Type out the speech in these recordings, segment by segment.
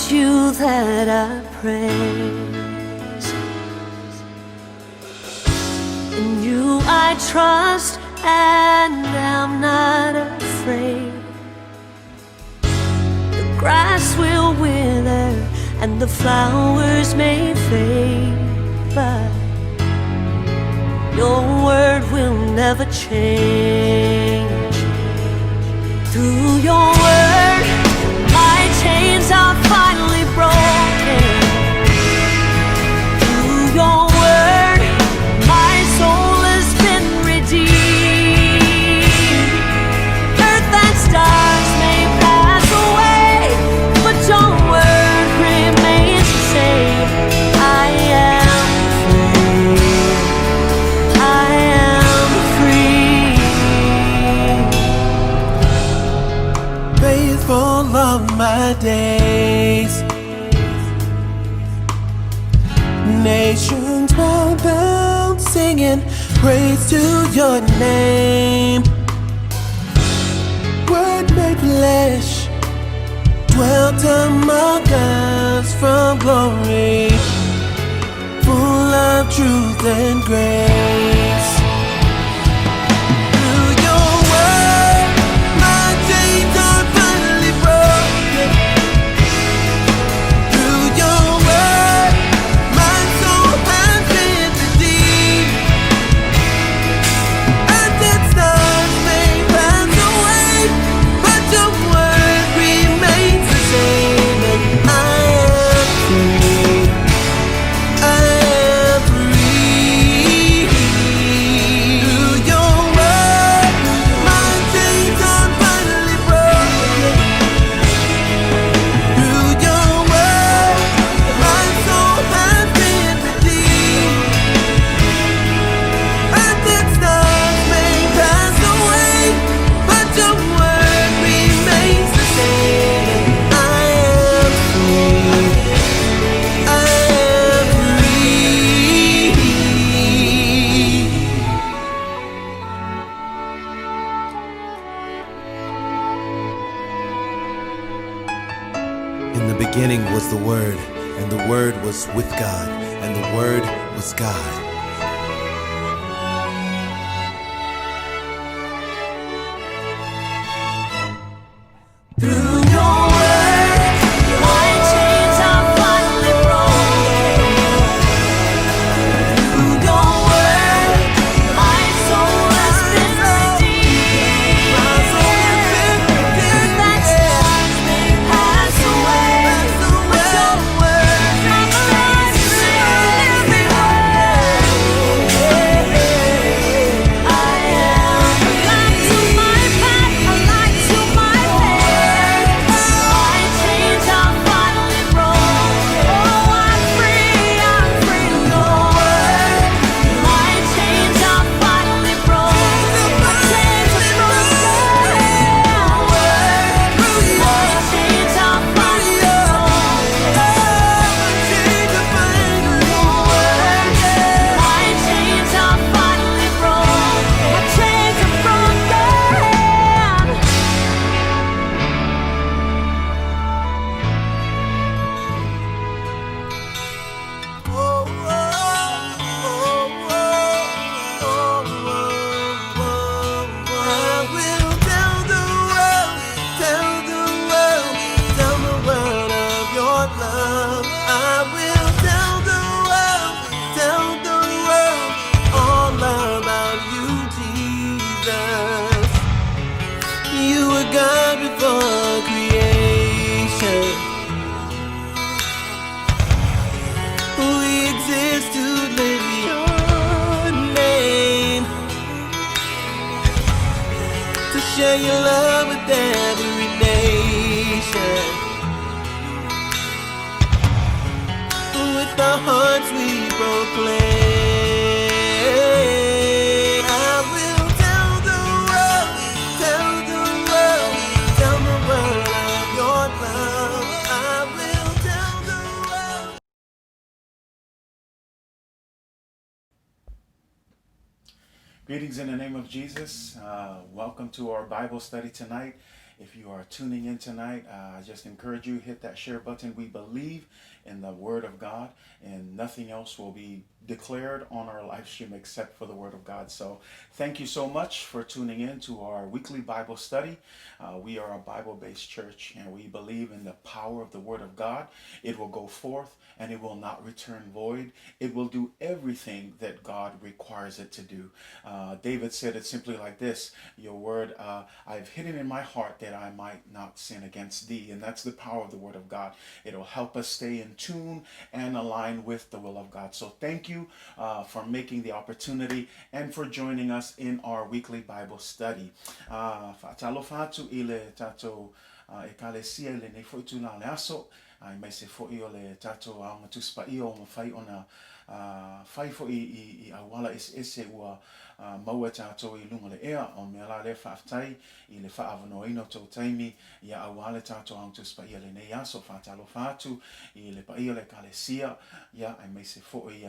It's you that I praise. In you I trust and am not afraid. The grass will wither and the flowers may fade, but your word will never change. Through your word, my chains are finally broken. Through your word, my soul has been redeemed. Earth and stars may pass away, but your word remains the same. I am free. I am free. Faithful all my days. Nations bow down, singing praise to your name. Word made flesh, dwelt among us from glory, full of truth and grace. Through your word, my chains are finally broken. Through your word, my soul has been redeemed. Earth and stars may pass away, but your word remains the same. And I am free. I am free. Through your word, my chains are finally broken. Through your word, my soul has been redeemed. Earth and stars may pass away, but your word remains the same. And I am free. I am free. In the beginning was the Word, and the Word was with God, and the Word was God. Through your word, my chains are finally broken. Through your word, my soul has been redeemed. Earth and stars may pass away, but your word remains the same. I am light to my path, a light to my path. My chains are finally broken. Oh, I'm free, I'm free, Lord. My chains are finally broken. My chains are broken. My chains are finally broken. My chains are finally broken. My chains are broken. I will tell the world, tell the world, tell the world of your love. I will tell the world, tell the world all about you, Jesus. You were God before creation. We exist to live your name, to share your love with every nation. With our hearts we proclaim. I will tell the world, tell the world, tell the world of your love. I will tell the world. Greetings in the name of Jesus. Welcome to our Bible study tonight. If you are tuning in tonight, I just encourage you, hit that share button. We believe in the Word of God, and nothing else will be declared on our live stream except for the Word of God. So thank you so much for tuning in to our weekly Bible study. We are a Bible-based church, and we believe in the power of the Word of God. It will go forth, and it will not return void. It will do everything that God requires it to do. David said it simply like this: Your word, I've hidden in my heart that I might not sin against thee. And that's the power of the Word of God. It'll help us stay in tune and align with the will of God. So thank you for making the opportunity and for joining us in our weekly Bible study. Fa'atalofa atu i le tatou ekalesia i lenei fo'i tula o le aso, aemaise fo'i o le tatou aoga Tusi Paia ua mafai ona fai fo'i i auala eseese ua maua e tatou i luga o le ea. O le mea la lea faafetai i le fa'aavanoaina o tou taimi ia auā le tatou aoga Tusi Paia i lenei aso. Fa'atalofa atu i le paia o le ekalesia, ia aemaise fo'i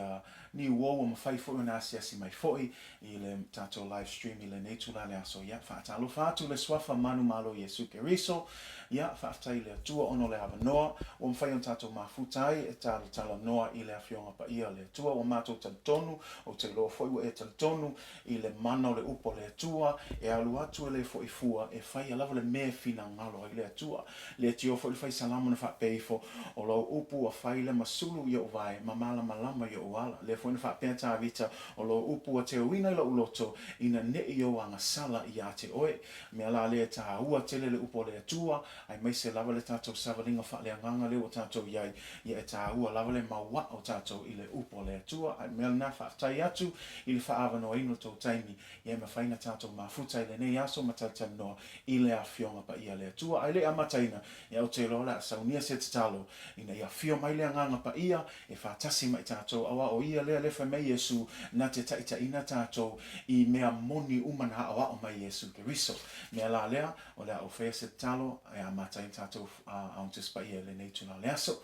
ni uo ua mafai fo'i ona asiasi mai fo'i i le tatou live stream i lenei itula le aso. Ia, faatalofa atu le Suafa manumalo Iesu Keriso. Ia, faafetai i le Atua ona o le avanoa ua mafai ona tatou mafuta ai e talatalanoa i le Afioga Paia o le Atua. Ua matou talitonu, ou te iloa foi ua e talitonu i le mana o le upu a le Atua, e alu atu e le fo'i fua, e faia lava le mea e finagalo ai le Atua. Leitio foi le fai salamo na faapea ifo, O lau upu ua fai le masulu i ou vae, ma malamalama i ou ala. Lea foi na faapea Tavita, O lou upu ua teuina i lou loto, ina neʻi ou agasala iā te oe. Mea la lea e tāua tele le upu a le Atua, aemaise lava le tatou savaliga faaleagaga lea ua tatou i ai, ia e tāua lava le mauaʻa o tatou i le upu a le Atua. A mea lena, faafetai atu i le faaavanoaina o le tou taimi, ia e mafai na tatou mafuta i lenei aso ma talatalanoa i le Afioga Paia a le Atua. Ae le i amataina, ia ou te iloa o le a saunia se tatalo ina ia afio mai le Agaga Paia e faatasi ma i tatou, auā o Ia lea le fai mai Iesu na te taitaiina tatou i mea moni uma na aʻoaʻo mai Iesu Keriso. Mea la lea, o le a ou faia se tatalo e amata ai tatou Aoga Tusi Paia i lenei itula o le aso.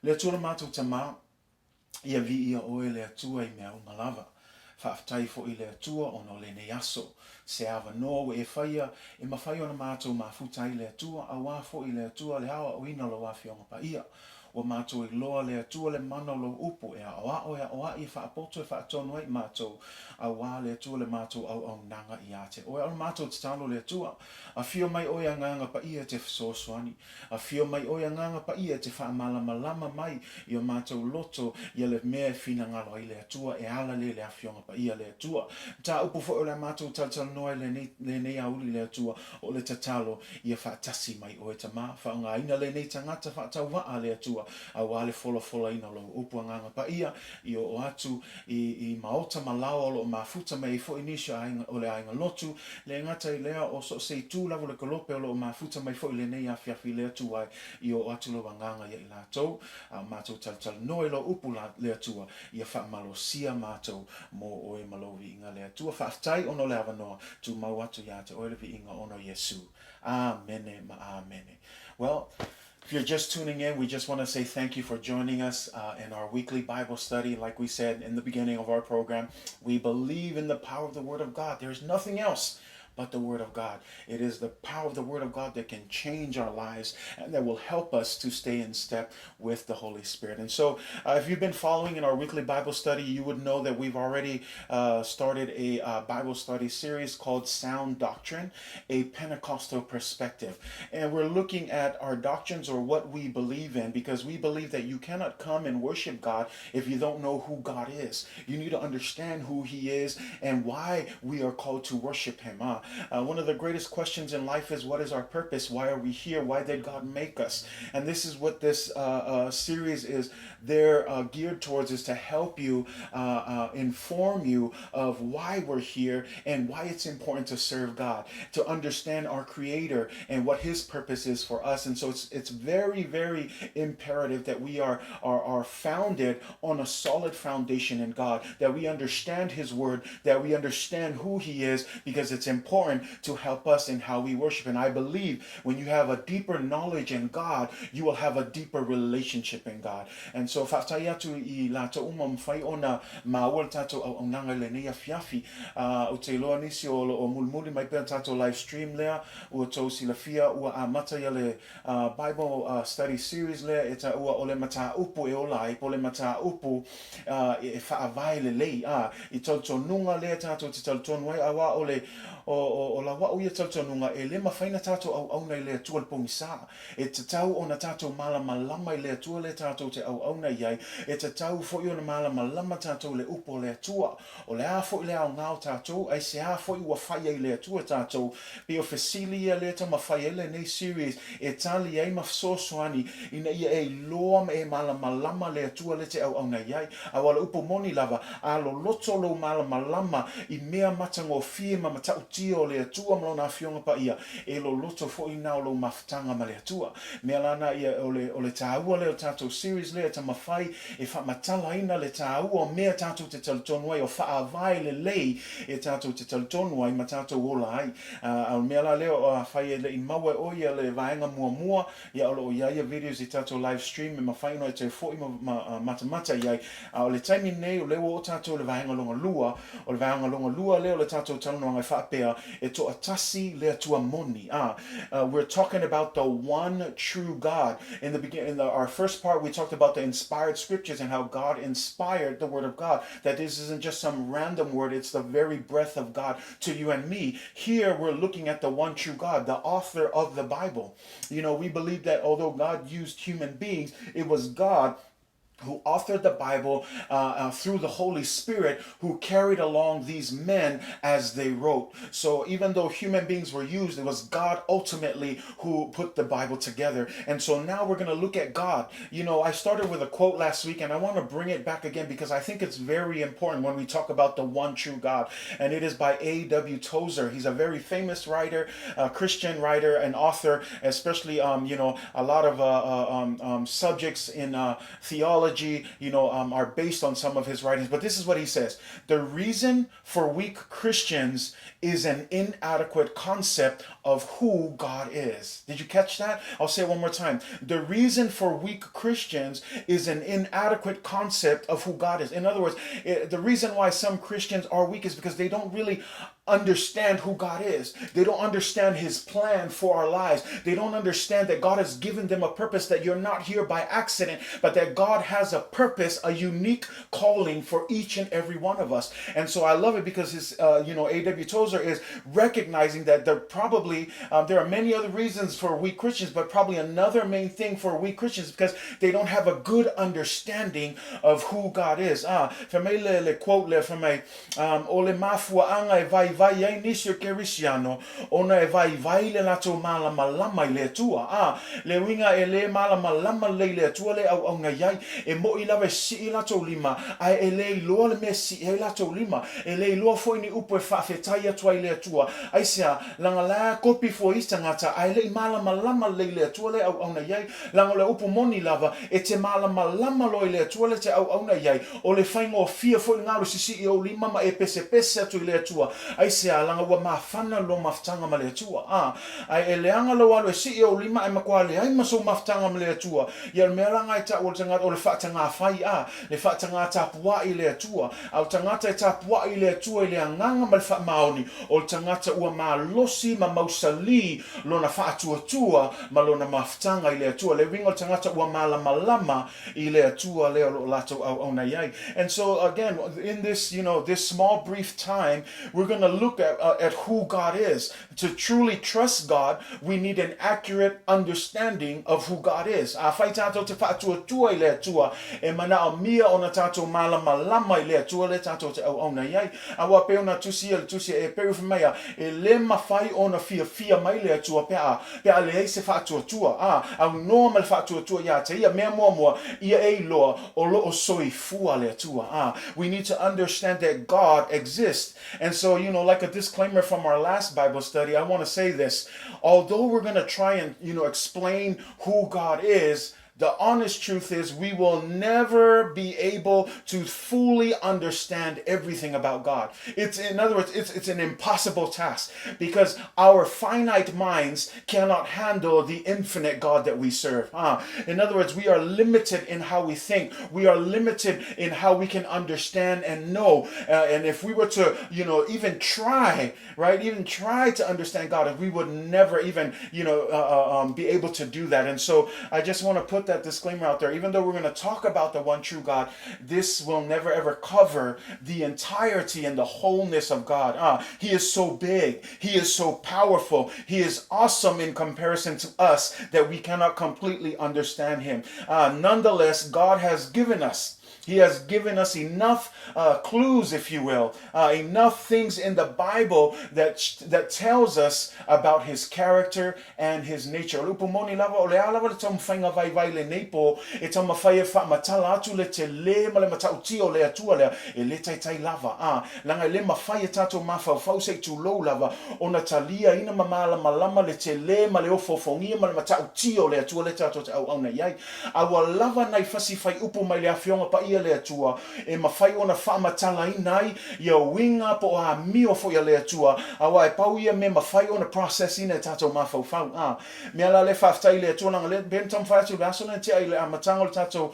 Le Atua lo matou Tama, Ia viia oe le Atua i mea uma lava. Faafetai foi i le Atua ona o lenei aso. Se avanoa ua e faia e mafai ona matou mafuta ai le Atua, auā foi le Atua le aoaoina o lau Afioga Paia. Ua matou iloa le Atua le mana o lou upu e aoao e aoaʻi e faapoto e faatonu ai matou, auā le Atua le matou auaunaga iā te oe. A o le matou tatalo le Atua, afio mai oe Agaga Paia e te fesoasoani. Afio mai oe Agaga Paia e te faamalamalama mai i o matou loto ia le mea e finagalo ai le Atua e ala lea i le Afioga Paia le Atua. Mataupu foi o le a matou talatalanoa i lenei lenei aoauli le Atua o le tatalo ia faatasi mai oe Tama faaaogaina lenei tagata faatauvaa le Atua auā le folafolaina o lou upu Agaga Paia i oo atu i i maota ma laoa o lo o mafuta mai ai foi nisi o aiga o le aiga lotu, le gata i lea o so o se itu lava o le kolope o lo o mafuta mai foi lenei afiafi le Atua e i oo atu lou agaga ia i latou, a o matou talatalanoa i lou upu la le Atua ia faamalosia matou mo oe ma lou viiga le Atua. Faafetai ona o le avanoa, tumau atu iā te oe le viiga ona o Iesu. Amene ma amene. Well, If you're just tuning in, we just want to say thank you for joining us in our weekly Bible study. Like we said in the beginning of our program, we believe in the power of the Word of God. There's nothing else but the Word of God. It is the power of the Word of God that can change our lives and that will help us to stay in step with the Holy Spirit. And so, if you've been following in our weekly Bible study, you would know that we've already started a Bible study series called Sound Doctrine, a Pentecostal Perspective. And we're looking at our doctrines or what we believe in because we believe that you cannot come and worship God if you don't know who God is. You need to understand who He is and why we are called to worship Him. One of the greatest questions in life is, what is our purpose? Why are we here? Why did God make us? And this is what this series is they're geared towards, is to help you, inform you of why we're here and why it's important to serve God, to understand our Creator and what His purpose is for us. And so it's very, very imperative that we are founded on a solid foundation in God, that we understand His Word, that we understand who He is, because it's important. important to help us in how we worship. And I believe when you have a deeper knowledge in God, you will have a deeper relationship in God. And so faafetai atu i latou uma ua mafai ona maua le tatou auaunaga i lenei afiafi. Ou te iloa nisi o lo o mulimuli mai pea le tatou live stream lea, ua tou silafia ua amata ia le Bible Study Series lea e taua o le mataupu e ola ai, po o le mataupu e faavae lelei, ā, i talitonuga lea tatou te talitonu ai, auā o le, o, o, o laua'u ia talitonuga e le mafai na tatou auauna i le Atua i le pogisa. E tatau ona tatou malamalama i le Atua lea tatou te auauna i ai, e tatau foi ona malamalama tatou i le upu a le Atua. O le a foi le aoga o tatou, aisea foi ua fai ai le Atua tatou? Pei o fesili ia lea taumafai ai lenei series e tali ai ma fesoasoani ina ia e iloa ma e malamalama le Atua lea te auauna i ai. Aua o le upu moni lava, a loloto lou malamalama i mea matagofie ma matautia o le Atua ma Lona Afioga Paia, e loloto foi na o lou mafutaga ma le Atua. Mea la na ia o le, o le taua lea o le tatou series lea e taumafai e faamatalaina le taua o mea tatou te talitonu ai, o faavae lelei e tatou te talitonu ai ma tatou ola ai. A o le mea la lea, afai e le i maua e oe ia le vaega muamua, ia o lo o i ai ia videos i tatou live stream e mafai ona e toe foi ma matamata i ai. A o le taimi lenei, o lea ua oo tatou i le vaega lona lua, o le vaega lona lua lea o le tatou talanoaga e faapea, e toatasi le Atua moni. We're talking about the one true God. In the beginning, in the, our first part, we talked about the inspired scriptures and how God inspired the Word of God. That this isn't just some random word, it's the very breath of God to you and me. Here, we're looking at the one true God, the author of the Bible. You know, we believe that although God used human beings, it was God who authored the Bible through the Holy Spirit, who carried along these men as they wrote. So even though human beings were used, it was God ultimately who put the Bible together. And so now we're going to look at God. You know, I started with a quote last week and I want to bring it back again because I think it's very important when we talk about the one true God. And it is by A.W. Tozer. He's a very famous writer, a Christian writer and author, especially, you know, a lot of subjects in theology, you know, are based on some of his writings. But this is what he says The reason for weak Christians is an inadequate concept of who God is. Did you catch that? I'll say it one more time. The reason for weak Christians is an inadequate concept of who God is. In other words, the reason why some Christians are weak is because they don't really understand who God is. They don't understand His plan for our lives. They don't understand that God has given them a purpose, that you're not here by accident, but that God has a purpose, a unique calling for each and every one of us. And so I love it because his, you know, A.W. Tozer is recognizing that there probably, there are many other reasons for weak Christians, but probably another main thing for weak Christians is because they don't have a good understanding of who God is. Ah, fai mai le, le quote lea, fai mai, O le mafuaaga e vaivai ai nisi o Kerisiano, ona e vaivai le latou malamalama i le Atua. A, le uiga e le malamalama lelei i le Atua le auauna i ai, e moʻi lava e sii latou lima, ae e le iloa le mea e sii ai latou lima. E le iloa foi ni upu e faafetai atu ai i le Atua. Aisea, laga la kopi fua isi tagata, ae le i malamalama lelei i le Atua le auauna i ai. Laga o le upu moni lava, e te malamalama loa i le Atua le te auauna i ai, O le faigofie foi le galu sisii ou lima ma e pesepese atu i le Atua, aisea, laga ua mafana lou mafutaga ma le Atua. A, ae e leaga lou alu e sii ou lima ae matua leai ma sou mafutaga ma le Atua. Ia o le mea laga e taʻu o le tagata, o le faatagā fai, a, le faatagā tapuaʻi i le Atua. A o le tagata e tapuaʻi i le Atua i le agaga ma le faamaoni, o le tagata ua malosi ma mausalī lona faatuatua ma lona mafutaga i le Atua. Le uiga o le tagata ua malamalama i le Atua lea o lo o latou auauna i ai. And so again, in this, you know, this small brief time, we're going to look at, at who God is. To truly trust God, we need an accurate understanding of who God is. Afai tatou te faatuatua i le Atua, e manaomia ona tatou malamalama i le Atua lea tatou te auauna i ai. Aua pei ona tusi ia le tusi a Eperu fai mai a, e le mafai ona fiafia mai le Atua pe a Pe a leai se faatuatua, ā, aunoa ma le faatuatua iā te ia, mea muamua, ia e iloa, o lo o soifua le Atua, ā, we need to understand that God exists. And so, you know, like a disclaimer from our last Bible study, I want to say this, although we're going to try and, you know, explain who God is, The honest truth is we will never be able to fully understand everything about God. It's in other words, it's an impossible task because our finite minds cannot handle the infinite God that we serve. In other words, we are limited in how we think. We are limited in how we can understand and know. And if we were to, you know, even try, right, even try to understand God, we would never even, you know, be able to do that. And so I just want to put that disclaimer out there. Even though we're going to talk about the one true God, this will never ever cover the entirety and the wholeness of God. He is so big. He is so powerful. He is awesome in comparison to us that we cannot completely understand him. Nonetheless, God has given us. He has given us enough clues, if you will, enough things in the Bible that tells us about his character and his nature. O le upu moni lava, o le a lava le taumafaiga vaivai i lenei po, e taumafai e faamatala atu le tele ma le matautia o le Atua lea, e le taitai lava, a, leaga e le mafai e tatou mafaufau se i tulou lava ona taliaina ma malamalama le tele ma le ofoofogia ma le matautia o le Atua lea tatou te auauna i ai. A ua lava nai fasi faiupu mai le Afioga Paia le Atua e mafai ona faamatalaina ai ia uiga po o amio foi a le Atua, aua e pau ia mea mafai ona process ina e tatou mafaufau. A mea la lea faafetai i le Atua leaga lea pei ona taumafai atu i le aso lea na tea i le amataga o le tatou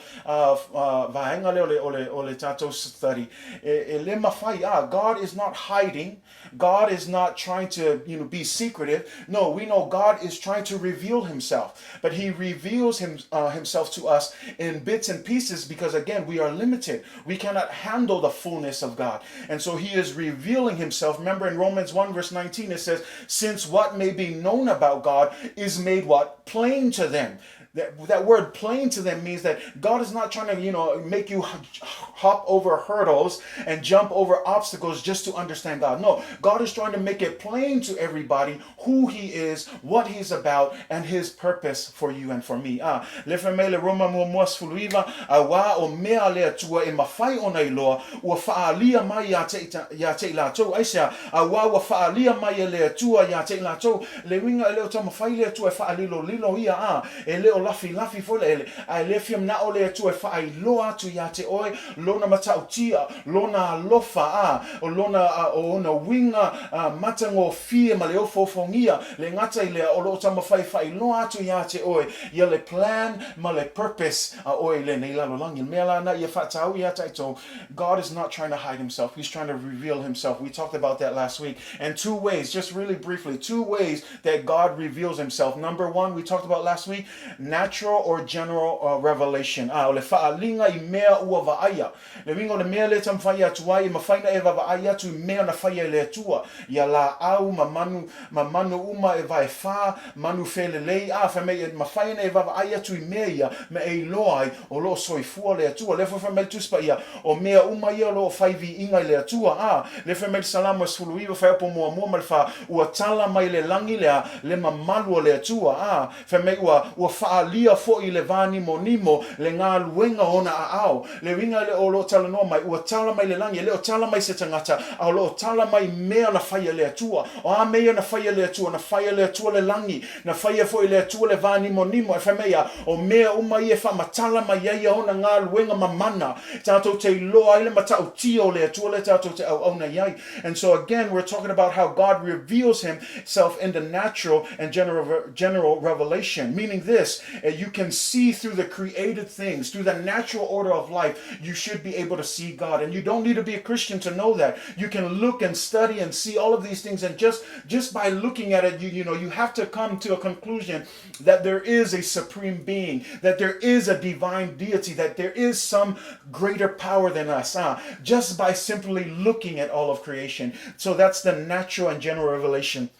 vaega lea o le, o le, o le tatou study, e, e le mafai, a, God is not hiding. God is not trying to, you know, be secretive. No, we know God is trying to reveal himself. But he reveals himself to us in bits and pieces because, again, we are limited. We cannot handle the fullness of God. And so he is revealing himself. Remember in Romans 1 verse 19, it says, since what may be known about God is made what? Plain to them. That word plain to them means that God is not trying to, you know, make you hop over hurdles and jump over obstacles just to understand God. No, God is trying to make it plain to everybody who he is, what he's about, and his purpose for you and for me. Ah, le fai mai le Roma muamua 19, auā o mea a le Atua e mafai ona iloa, ua faaalia mai iā te, iā te i latou. Aisea, auā ua faaalia mai e le Atua iā te i latou, Le uiga e le o taumafai le Atua e faalilolilo ia, a e le o lafilafi foi le ele, a e le fia manao le Atua e faailoa atu iā te oe Lona matautia, Lona alofa, a o Lona, a o Ona uiga matagofie ma le ofoofogia, le gata i lea o lo o taumafai e faailoa atu iā te oe ia le plan ma le purpose a oe i lenei lalolagi. Le mea la na ia faataua iā tatou, God is not trying to hide Himself, He's trying to reveal Himself. We talked about that last week. And two ways, just really briefly, two ways that God reveals Himself. Number one, we talked about last week, natural or general revelation. A, o le faaaliga i mea ua vaaia. Le uiga o le mea lea e taumafai atu ai, e mafai ona e vaavaai atu i mea na faia e le Atua, ia laau ma manu, ma manu uma e vaefā, manu felelei, a, fai mai, e mafai ona e vaavaai atu i mea ia, ma e iloa ai, o lo o soifua le Atua. Lea foi fai mai le Tusi Paia, o mea uma ia o lo o fai viiga i le Atua. A, lea fai mai le Salamo e 19, fuaiupu muamua ma le fa, ua tala mai le lagi lea le mamalu o le Atua. A, fai mai ua, ua faaalia foi i le vānimonimo le galuega o ona aao. Le uiga le o lo o talanoa mai, ua tala mai le lagi, e le o tala mai se tagata, a o lo o tala mai mea na faia e le Atua. O a mea ia na faia e le Atua? Na faia e le Atua le lagi, Na faia foi e le Atua le vānimonimo e fai mai ia, o mea uma ia e faamatala mai ai ia ona galuega mamana, tatou te iloa ai le matautia o le Atua lea tatou te auauna i ai. And so again, we're talking about how God reveals himself in the natural and general, general revelation, meaning this, you can see through the created things, through the natural order of life, you should be able to see God. And you don't need to be a Christian to know that. You can look and study and see all of these things, and just by looking at it, you know, you have to come to a conclusion that there is a supreme being, that there is a divine deity, that there is some greater power than us, just by simply looking at all of creation. So that's the natural and general revelation.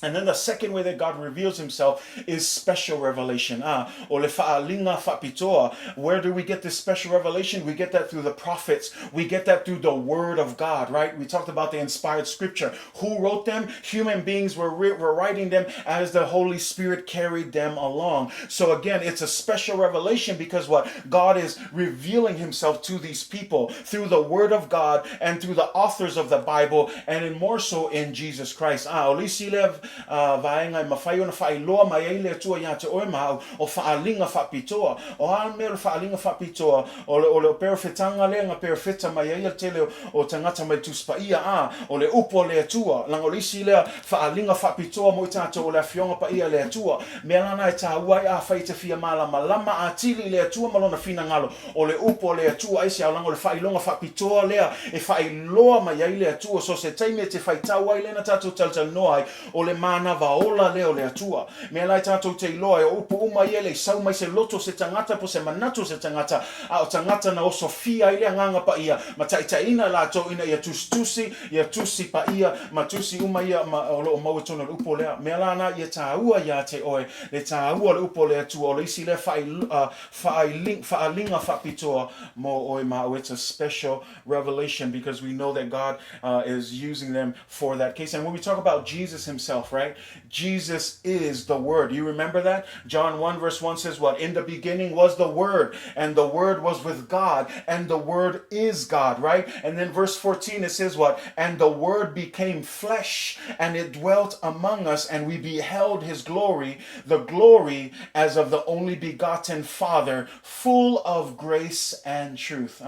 And then the second way that God reveals himself is special revelation. O le faaaliga faapitoa. Where do we get this special revelation? We get that through the prophets. We get that through the word of God, right? We talked about the inspired scripture. Who wrote them? Human beings were writing them as the Holy Spirit carried them along. So again, it's a special revelation because what? God is revealing himself to these people through the word of God and through the authors of the Bible and in more so in Jesus Christ. A, o le isi lea vaega e mafai ona faailoa mai ai le Atua iā te oe ma au, o faaaliga faapitoa. O a mea o le faaaliga faapitoa? O le, o le perofetaga lea na perofeta mai ai le tele o tagata mai le Tusi Paia, a, o le Upu a le Atua, leaga o le isi lea faaaliga faapitoa mo i tatou o le Afioga Paia a le Atua. Mea la na e taua ai afai e te fia malamalama atili i le Atua ma Lona finagalo, o le Upu a le Atua aisea, leaga o le faailoga faapitoa lea e faailoa mai ai le Atua. So se taimi e te faitau ai lea na tatou talatalanoa ai, O le manava ola lea o le Atua. Mea la e tatou te iloa ai, o upu uma ia e le i sau mai se loto o se tagata po o se manatu o se tagata, a o tagata na osofia ai le Agaga Paia ma taitaiina latou ina ia tusitusi ia tusi paia ma tusi uma ia ma o lo o maua i totonu o le upu lea. Mea la na ia taua ia te oe le taua o le upu o le Atua, o le isi lea faaaliga faapitoa mo oe ma au. It's a special revelation because we know that God is using them for that case. And when we talk about Jesus himself, right? Jesus is the Word. You remember that? John 1 verse 1 says what? In the beginning was the Word, and the Word was with God, and the Word is God, right? And then verse 14 it says what? And the Word became flesh, and it dwelt among us, and we beheld his glory, the glory as of the only begotten Father, full of grace and truth.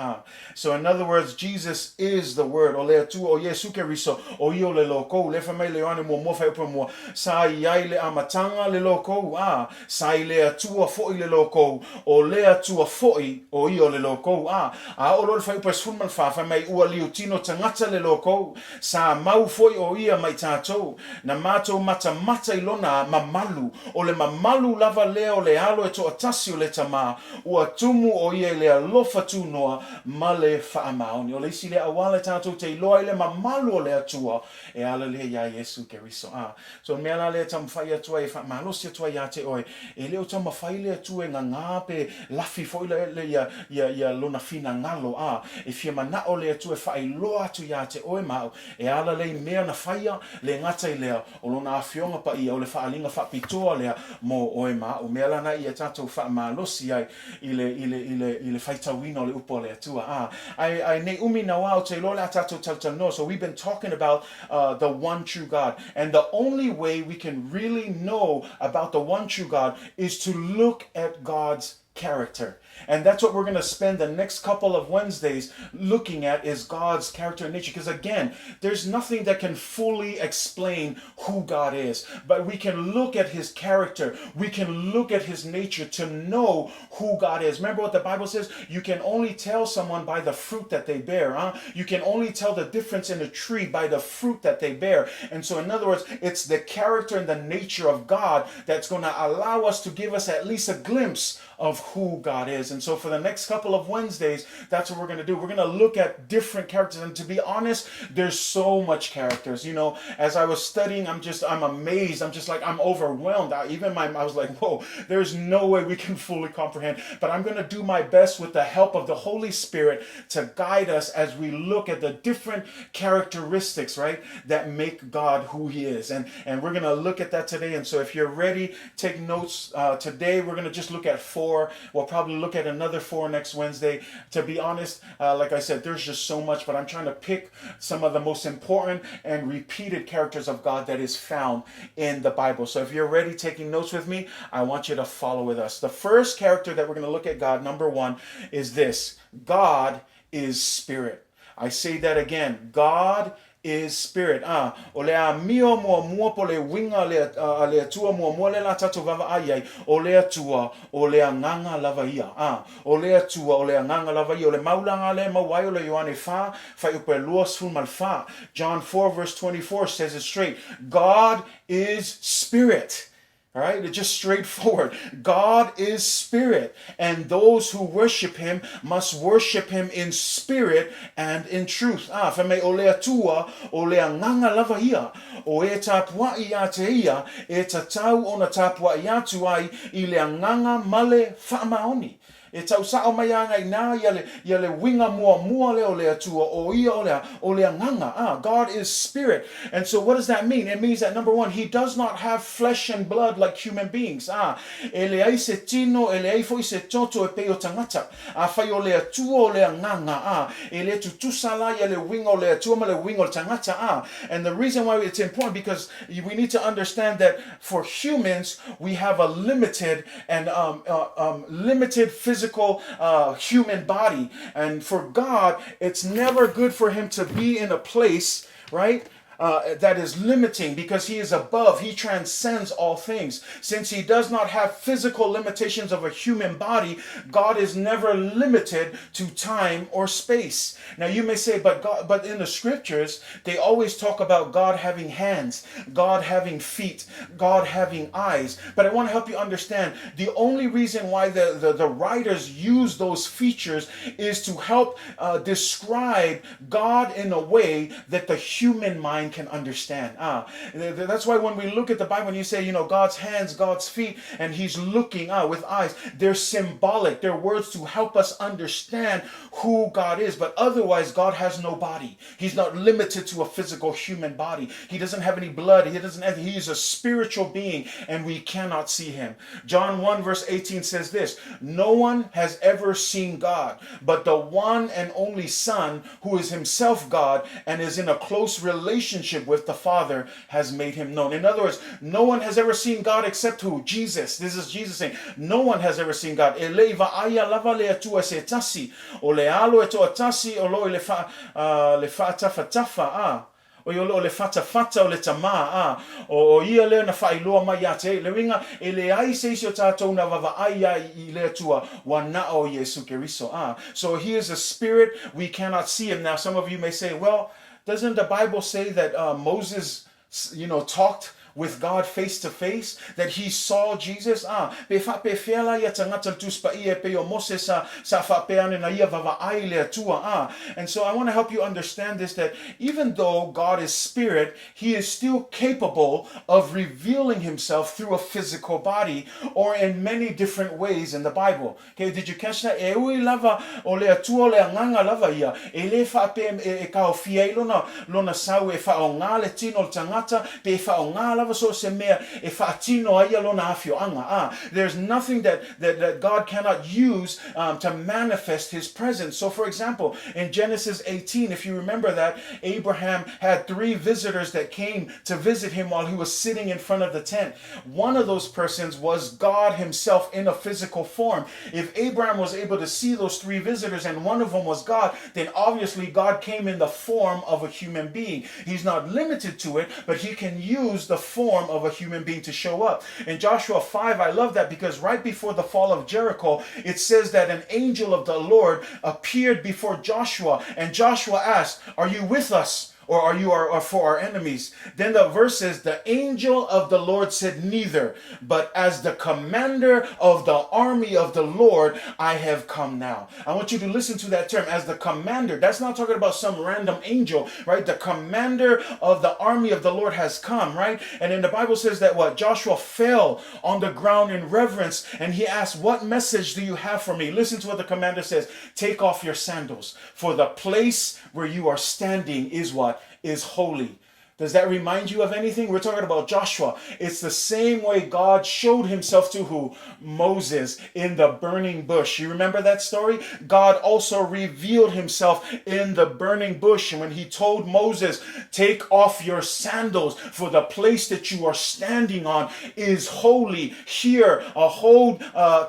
So in other words, Jesus is the Word. O le Atua, o Iesu Keriso, o ia o le Lokou, le fai mai le Ioane muamua fuaiupu mua, sa i ai le amataga le Lokou, a, sa i le Atua foi le Lokou, o le Atua foi, o ia o le Lokou, a, a oo loa le fuaiupu e 14, fai mai ua liutino tagata le Lokou, sa mau foi o ia ma i tatou, na matou matamata i lona mamalu, o le mamalu lava lea o le Alo e toatasi o le Tama, Ua tumu ʻo ia i le alofa tūnoa ma le faamaoni. O le isi lea auala e tātou te iloa ai le mamalu o le Atua e ala lea iā Iesu Keriso. A, so mea la lea e taumafai atu ai e faamalosi atu ai iā te oe, e le o taumafai le Atua e gagā pe lafi foi le, le ia, ia, ia lona finagalo, a, e fia manaʻo le Atua e faailoa atu iā te oe ma au, e ala lea i mea na faia, le gata i lea, O lona afioga paia, o le faaaliga faapitoa lea mo oe ma aʻu. Mea lana ia tatou faamalosi ai i le, i le, i le, i le faitauina o le upu a le Atua. A, ae, ae nei umi na wā o te iloa le a tatou talatalanoa. So we've been talking about uh, the one true God. And the only way we can really know about the one true God is to look at God's character. And that's what we're going to spend the next couple of Wednesdays looking at is God's character and nature. Because again, there's nothing that can fully explain who God is. But we can look at his character. We can look at his nature to know who God is. Remember what the Bible says? You can only tell someone by the fruit that they bear. Huh? You can only tell the difference in a tree by the fruit that they bear. And so in other words, it's the character and the nature of God that's going to allow us to give us at least a glimpse of who God is. And so for the next couple of Wednesdays, that's what we're going to do. We're going to look at different characters. And to be honest, there's so much characters. You know, as I was studying, I'm just, I'm amazed. I'm just like, I'm overwhelmed. I, even my, I was like, whoa, there's no way we can fully comprehend. But I'm going to do my best with the help of the Holy Spirit to guide us as we look at the different characteristics, right, that make God who he is. And, and we're going to look at that today. And so if you're ready, take notes. Today, we're going to just look at four. We'll probably look at another four next Wednesday. To be honest, like I said, there's just so much, but I'm trying to pick some of the most important and repeated characters of God that is found in the Bible. So if you're ready taking notes with me, I want you to follow with us. The first character that we're going to look at God, number one, is this God is spirit. I say that again. God is spirit. A, o le amio muamua po le uiga a le, a le Atua muamua lea la tatou vaavaai ai, o le Atua, o le Agaga lava ia. A, o le Atua, o le Agaga lava ia. O le maulaga lea e maua ai o le Ioane 4, fuaiupu e 24. John 4 verse 24 says it straight. God is spirit. All right, it's just straightforward. God is spirit, and those who worship him must worship him in spirit and in truth. Ah, fai mai o le Atua, o le Agaga lava ia, o e tapuaʻi iā te ia, e tatau ona tapuaʻi atu ai i le Agaga ma le faamaoni. E tausao mai ana iinā ia le, ia le uiga muamua lea o le Atua, o ia o le a? O le Agaga. Ah, God is spirit. And so what does that mean? It means that number one, He does not have flesh and blood like human beings. Ah, e leai se tino, e leai foi se toto e pei o tagata. Afai o le Atua o le Agaga, ah, e le tutusa la ia le uiga o le Atua ma le uiga o le tagata. Ah, and the reason why it's important because we need to understand that for humans, we have a limited and um, um, limited physical human body. And for God, it's never good for him to be in a place, right? That is limiting because he is above, he transcends all things. Since he does not have physical limitations of a human body, God is never limited to time or space. Now you may say, but God, but in the scriptures, they always talk about God having hands, God having feet, God having eyes. But I want to help you understand the only reason why the, the, the writers use those features is to help describe God in a way that the human mind can understand. That's why when we look at the Bible and you say, God's hands, God's feet, and He's looking with eyes, they're symbolic. They're words to help us understand who God is. But otherwise, God has no body. He's not limited to a physical human body. He doesn't have any blood. He doesn't have, he is a spiritual being, and we cannot see him. John 1 verse 18 says this: No one has ever seen God, but the one and only Son, who is himself God and is in a close relationship with the Father, has made him known. In other words, no one has ever seen God except who? Jesus. This is Jesus saying, No one has ever seen God. E le i vaaia lava le Atua e se tasi, o le Alo e toatasi o lo o i le fa, le faatafatafa, a, o i o lo o le fatafata o le Tamā, a, o, o ia lea na faailoa mai ia te, le uiga, e leai se isi o tatou na vaavaai ia i le Atua, ua na o Iesu Keriso, a. So he is a spirit, we cannot see him. Now some of you may say, well, doesn't the Bible say that Moses, talked with God face to face, that he saw Jesus? Ah, pe faapefea la ia tagata le Tusi Paia e pei o Mose sa, sa faapea ane na ia vaavaai le Atua. Ah, and so I want to help you understand this, that even though God is spirit, he is still capable of revealing himself through a physical body or in many different ways in the Bible. Okay, did you catch that? E ui lava o le Atua o le Agaga lava ia, e le faapea e, e kaofia ai lona, lona sau e faaogā le tino o le tagata, pe e faaogā lava so o se mea e faatino ai ia lona afioaga. Ah, there's nothing that, that, that God cannot use to manifest his presence. So for example, in Genesis 18, if you remember that, Abraham had three visitors that came to visit him while he was sitting in front of the tent. One of those persons was God himself in a physical form. If Abraham was able to see those three visitors and one of them was God, then obviously God came in the form of a human being. He's not limited to it, but he can use the form of a human being to show up. In Joshua 5, I love that because right before the fall of Jericho, it says that an angel of the Lord appeared before Joshua, and Joshua asked, Are you with us? Or are you our, for our enemies? Then the verse says, The angel of the Lord said, Neither, but as the commander of the army of the Lord, I have come now. I want you to listen to that term, as the commander. That's not talking about some random angel, right? The commander of the army of the Lord has come, right? And then the Bible says that what? Joshua fell on the ground in reverence and he asked, What message do you have for me? Listen to what the commander says. Take off your sandals, for the place where you are standing is what? Is holy. Does that remind you of anything? We're talking about Joshua. It's the same way God showed himself to who? Moses in the burning bush. You remember that story? God also revealed himself in the burning bush. And when he told Moses, Take off your sandals, for the place that you are standing on is holy. Here, a whole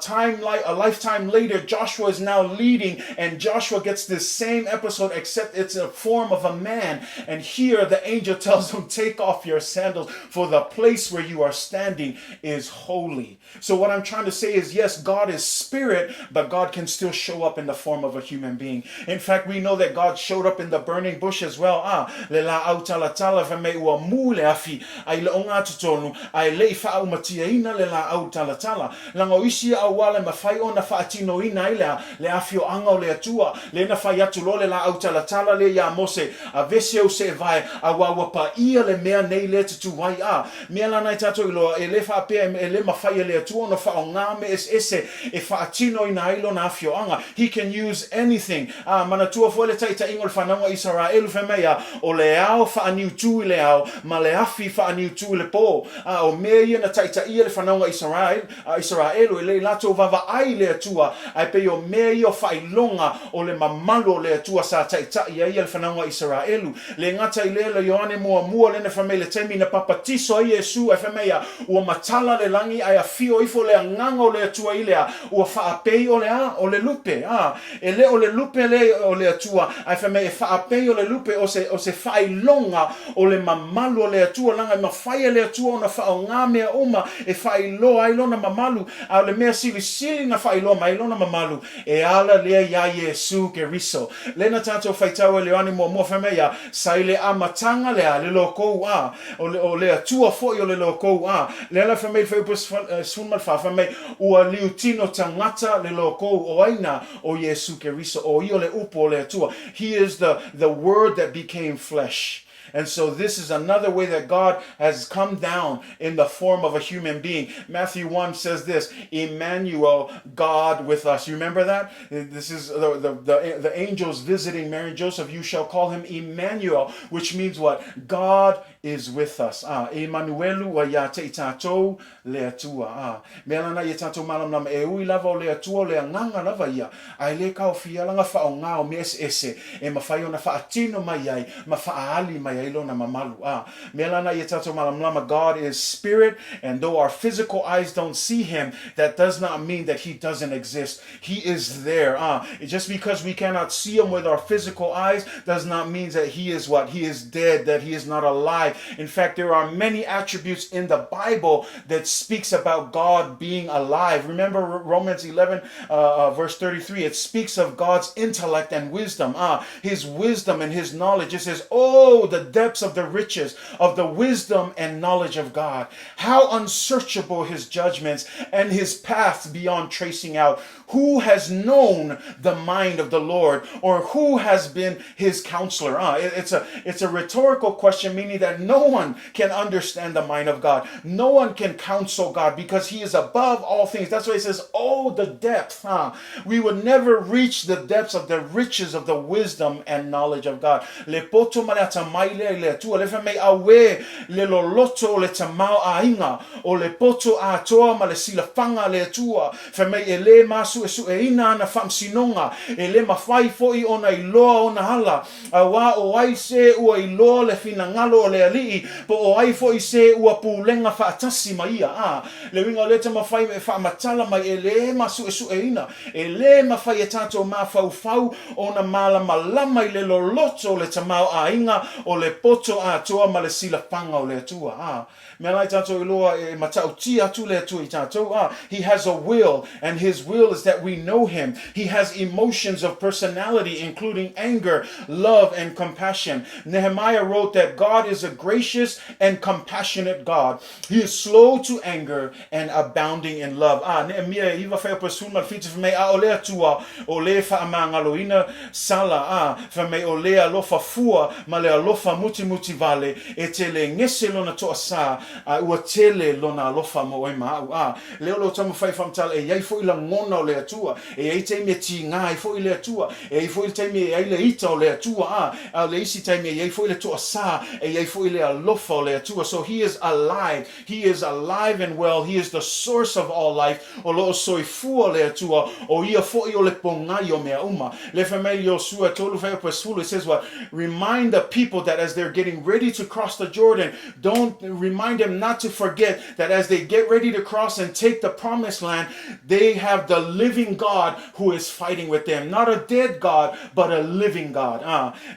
time, like a lifetime later, Joshua is now leading, and Joshua gets this same episode, except it's a form of a man. And here, the angel tells him, Take off your sandals, for the place where you are standing is holy. So, what I'm trying to say is, yes, God is spirit, but God can still show up in the form of a human being. In fact, we know that God showed up in the burning bush as well. Ah, le laau talatala fai mai ua mu le afi, a i le oga atu tonu, a e le i faaumatiaina le laau talatala. Leaga o isi auala e mafai ona faatinoina ai le, le afioaga o le Atua, lea na fai atu loa le laau talatala lea iā Mose, Aveese ou seevae, auā ua paʻī. aloaia le mea nei lea te tū ai, ā, mea lana e tātou iloa, e le faapea e le mafai e le Atua ona faaaoga mea eseese e faatinoina ai Lona afioaga. He can use anything. Ā, manatua foi le taitaiga o le whanauga Isaraelu fai mai, ā, o le ao whaaniutū i le ao, ma le afi whaaniutū i le pō. Ā, o mea ia na taitaia le whanauga Isaraelu, a Isaraelu, e le i latou vaavaai i le Atua, ae pei o mea ia o faailoga o le mamalu o le Atua sa taitai ai ia le whanauga Isaraelu. Le gata i lea le Ioane muamua lena fai mai le taimi na papatiso ai Iesu ae fai mai ia, ua matala le lagi ae afio ifo le agaga o le Atua i le a, ua faapei o le a, o le lupe, a, e le o le lupe le o le Atua, ae fai mai e faapei o le lupe o se, o se faailoga o le mamalu o le Atua, leaga e mafai e le Atua ona faaaoga mea uma e faailoa ai Lona mamalu, a o le mea silisili na faailoa mai ai Lona mamalu, e ala lea iā Iesu Keriso. Lena tātou faitau e le Ioane muamua fai mai ia, sa i le amataga le a, le lokou a, o le, o le Atua foi o le lokou a. Lea la fai mai le fuaiupu 14, fai mai, ua liutino tagata le lokou o ai na, o Iesu Keriso, o ia o le upu o le Atua. He is the, the word that became flesh. And so this is another way that God has come down in the form of a human being. Matthew 1 says this, Emmanuel, God with us. You remember that? This is the, the, the, the angels visiting Mary and Joseph. You shall call him Emmanuel, which means what? God is with us. Ah, Emmanuelu ua iā te i tātou le Atua. Ah, mea lana ia tātou malamalama e ui lava o le Atua o le agaga lava ia, ae le kaofia langa faaaoga o mea eseese e mafai ona faatino mai ai ma faaali mai ai lona mamalu. Ah, mea lana ia tātou malamalama, God is spirit, and though our physical eyes don't see him, that does not mean that he doesn't exist. He is there. Just because we cannot see him with our physical eyes does not mean that he is what? He is dead, that he is not alive. In fact, there are many attributes in the Bible that speaks about God being alive. Remember Romans 11, verse 33, it speaks of God's intellect and wisdom. His wisdom and his knowledge. It says, oh, the depths of the riches of the wisdom and knowledge of God. How unsearchable his judgments and his paths beyond tracing out. Who has known the mind of the Lord, or who has been his counselor? It's a rhetorical question, meaning that no one can understand the mind of God. No one can counsel God because he is above all things. That's why he says, oh, the depth. Huh? We would never reach the depths of the riches of the wisdom and knowledge of God. Le poto ma le atamai lea i le Atua, le fai mai, auē le loloto o le tamaoaiga o le poto atoa ma le silafaga a le Atua, fai mai e lē masuesueina ana faamasinoga, e lē mafai foi ona iloa ona ala, auā o ai se ua iloa le finagalo o le Alii, po o ai foi se ua pulega faatasi ma ia. A, le uiga o lea taumafai e faamatala mai e lē masuesueina. E lē mafai e tātou mafaufau ona malamalama i le loloto o le tamaoaiga o le poto atoa ma le silafaga o le Atua. A mea la i tātou iloa e matautia atu le Atua i tātou. A He has a will, and His will is that we know Him. He has emotions of personality, including anger, love, and compassion. Nehemiah wrote that God is a gracious and compassionate God. He is slow to anger and abounding in love. A, Neemia e iva whai opa suma whitu fai mai a o le Atua o le whaamangaloina sala a fai mai o le alofa fua ma le alofa mutimuti vale e tele gese lona toasā a ua tele lona alofa mo oe ma a'u. A, lea o lo taumafai faamatala e i ai foi lagona o le Atua, e i ai taimi e tigā ai foi le Atua, e i ai foi le taimi e i ai le ita o le Atua, a, a o le isi taimi e i ai foi le toasā, e i ai foi le alofa o le Atua. So he is alive. He is alive and well, He is the source of all life, o lo o soifua le Atua, o ia foi o le pogai o mea uma. Le fai mai Iosua tolu fuaiupu 10, it says what? Remind the people that as they're getting ready to cross the Jordan, don't remind them not to forget that as they get ready to cross and take the promised land, they have the living God who is fighting with them. Not a dead God, but a living God.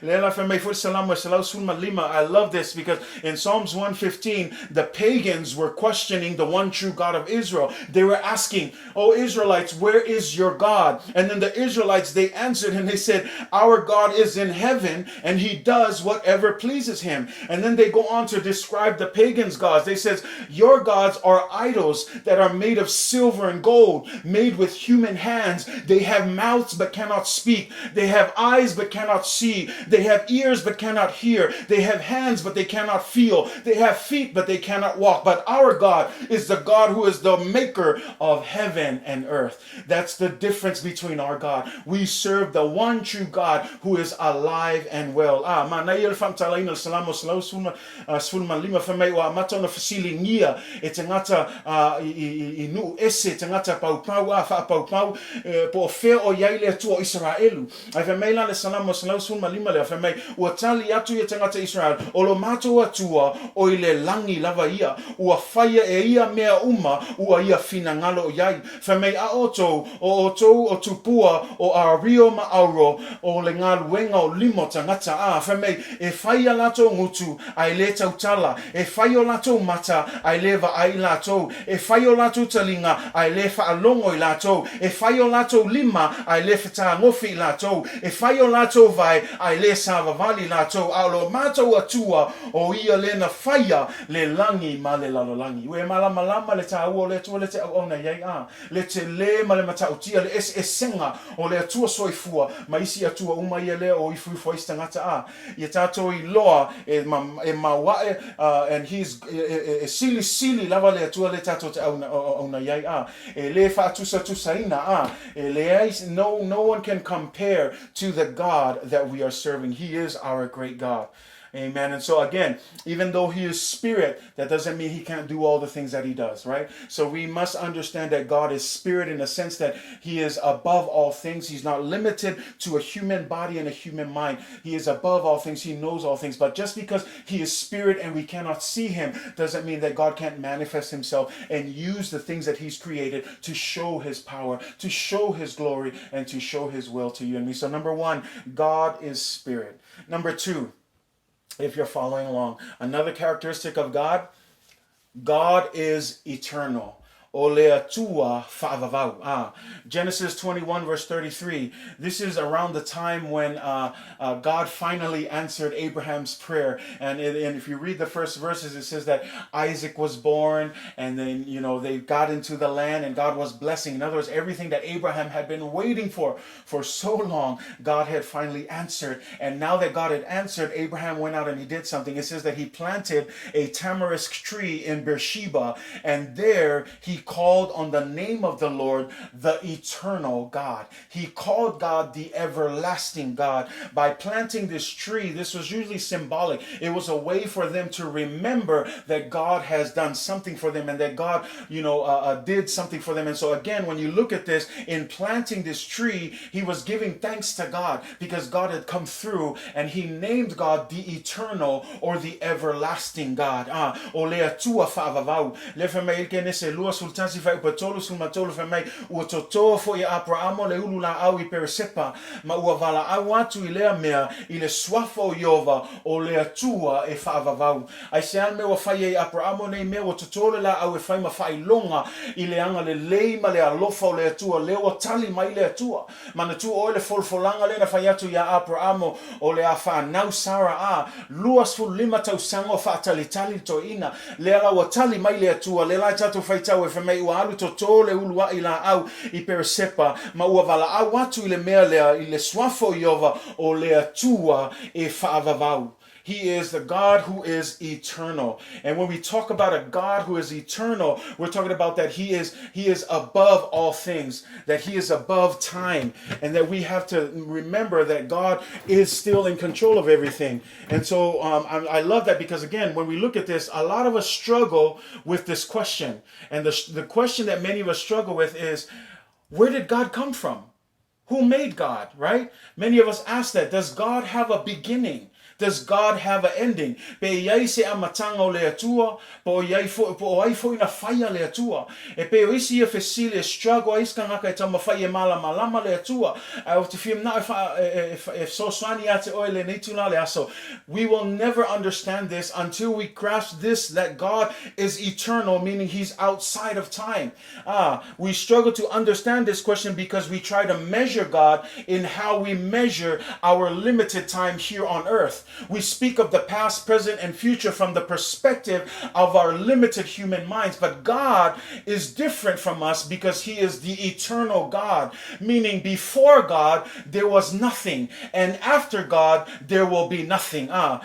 Le la fai mai foi Salamo e 115. I love this because in Psalms 115, the pagans were questioning the one true God of Israel. They were asking, Oh Israelites, where is your God? And then the Israelites, they answered and they said, Our God is in heaven and he does whatever pleases him. And then they go on to describe the pagans' God. gods. They says, Your gods are idols that are made of silver and gold, made with human hands. They have mouths but cannot speak. They have eyes but cannot see. They have ears but cannot hear. They have hands but they cannot feel. They have feet but they cannot walk. But our God is the God who is the maker of heaven and earth. That's the difference between our God. We serve the one true God who is alive and well. Ah, manaia le faamatalaina o le Salamo 115 fai mai ua amata ona fesiligia e tagata i nuu ese, tagata paupau, a, faapaupau, po o fea o i ai le Atua o Isaraelu. Ae fai mai la le Salamo 115 lea, fai mai, Ua tali atu ia tagata Israel, o lo matou Atua o i le lagi lava ia, ua faia e ia mea uma ua ia finagalo i ai. Fai mai a outou, o outou o tupua o Ario ma Auro, o le galuega o lima o tagata, a, fai mai, e fai a latou gutu, a e le tautala, e fai o latou mata, a e le vaai latou, e fai o latou taliga, a e le faalogo i latou, e fai o latou lima, a e le fetagofi i latou, e fai o latou vae, a e le savavali latou, a o lo matou Atua, o ia le na faia le lagi ma le lalolagi. Ua e malamalama le taua o le Atua le te auauna i ai, a, le tele ma le matautia, le eseesega o le Atua soifua ma isi Atua uma ia lea o ifuifu ai isi tagata, a, ia tatou iloa e, e mau ae, and he is, e, e, e silisili lava le Atua le tatou te auauna i ai, a, e le faatusatusaina, a, e leai, no, no one can compare to the God that we are serving. He is our great God. Amen. And so again, even though he is spirit, that doesn't mean he can't do all the things that he does, right? So we must understand that God is spirit in the sense that he is above all things. He's not limited to a human body and a human mind. He is above all things. He knows all things. But just because he is spirit and we cannot see him doesn't mean that God can't manifest himself and use the things that he's created to show his power, to show his glory, and to show his will to you and me. So number one, God is spirit. Number two, if you're following along, another characteristic of God, God is eternal. O le Atua faavavau. Ah, Genesis 21 verse 33. This is around the time when God finally answered Abraham's prayer. And, it, and if you read the first verses, it says that Isaac was born and then, you know, they got into the land and God was blessing. In other words, everything that Abraham had been waiting for so long, God had finally answered. And now that God had answered, Abraham went out and he did something. It says that he planted a tamarisk tree in Beersheba, and there he called on the name of the Lord, the eternal God. He called God the everlasting God. By planting this tree, this was usually symbolic. It was a way for them to remember that God has done something for them and that God, did something for them. And so again, when you look at this, in planting this tree, he was giving thanks to God because God had come through and he named God the eternal or the everlasting God. Ah, o le Atua faavavau. Le fai mai i le Kenese 21 fuaiupu 33 fai mai, Ua totō foi e Aperamo le ululāʻau i Peresepa, ma ua valaau atu i lea mea i le suafa o Ieova, o le Atua e faavavau. Aisea le mea ua fai ai e Aperamo nei mea? Ua totō le lāʻau e fai ma faailoga i le agalelei ma le alofa o le Atua, lea ua tali mai le Atua. Manatua ʻoe le folafolaga lea na fai atu iā Aperamo o le a fanau Sara a, 25 tausaga o faatalitali le toeaina, lea la ua tali mai le Atua, lea la e tatou faitau e fai mai ua alu totō le uluaʻi lāʻau i Peresepa, ma ua valaau atu i le mea lea i le suafa o Ieova o le Atua e faavavau. He is the God who is eternal. And when we talk about a God who is eternal, we're talking about that he is he is above all things, that he is above time, and that we have to remember that God is still in control of everything. And so I love that because again, when we look at this, a lot of us struggle with this question. And the question that many of us struggle with is, where did God come from? Who made God, right? Many of us ask that. Does God have a beginning? Does God have an ending? Pe i ai se amataga o le Atua, po o iai foi, po o ai foi na faia le Atua. E pei o isi ia fesili e struggle ai isi kangaka e taumafai e malamalama le Atua. Ae ou te fia manao e wha, e, e, e, e fesoasoani ia te oe lenei itula le aso. We will never understand this until we grasp this, that God is eternal, meaning he's outside of time. Ah, we struggle to understand this question because we try to measure God in how we measure our limited time here on earth. We speak of the past, present, and future from the perspective of our limited human minds. But God is different from us because He is the eternal God, meaning before God, there was nothing, and after God, there will be nothing. Ah,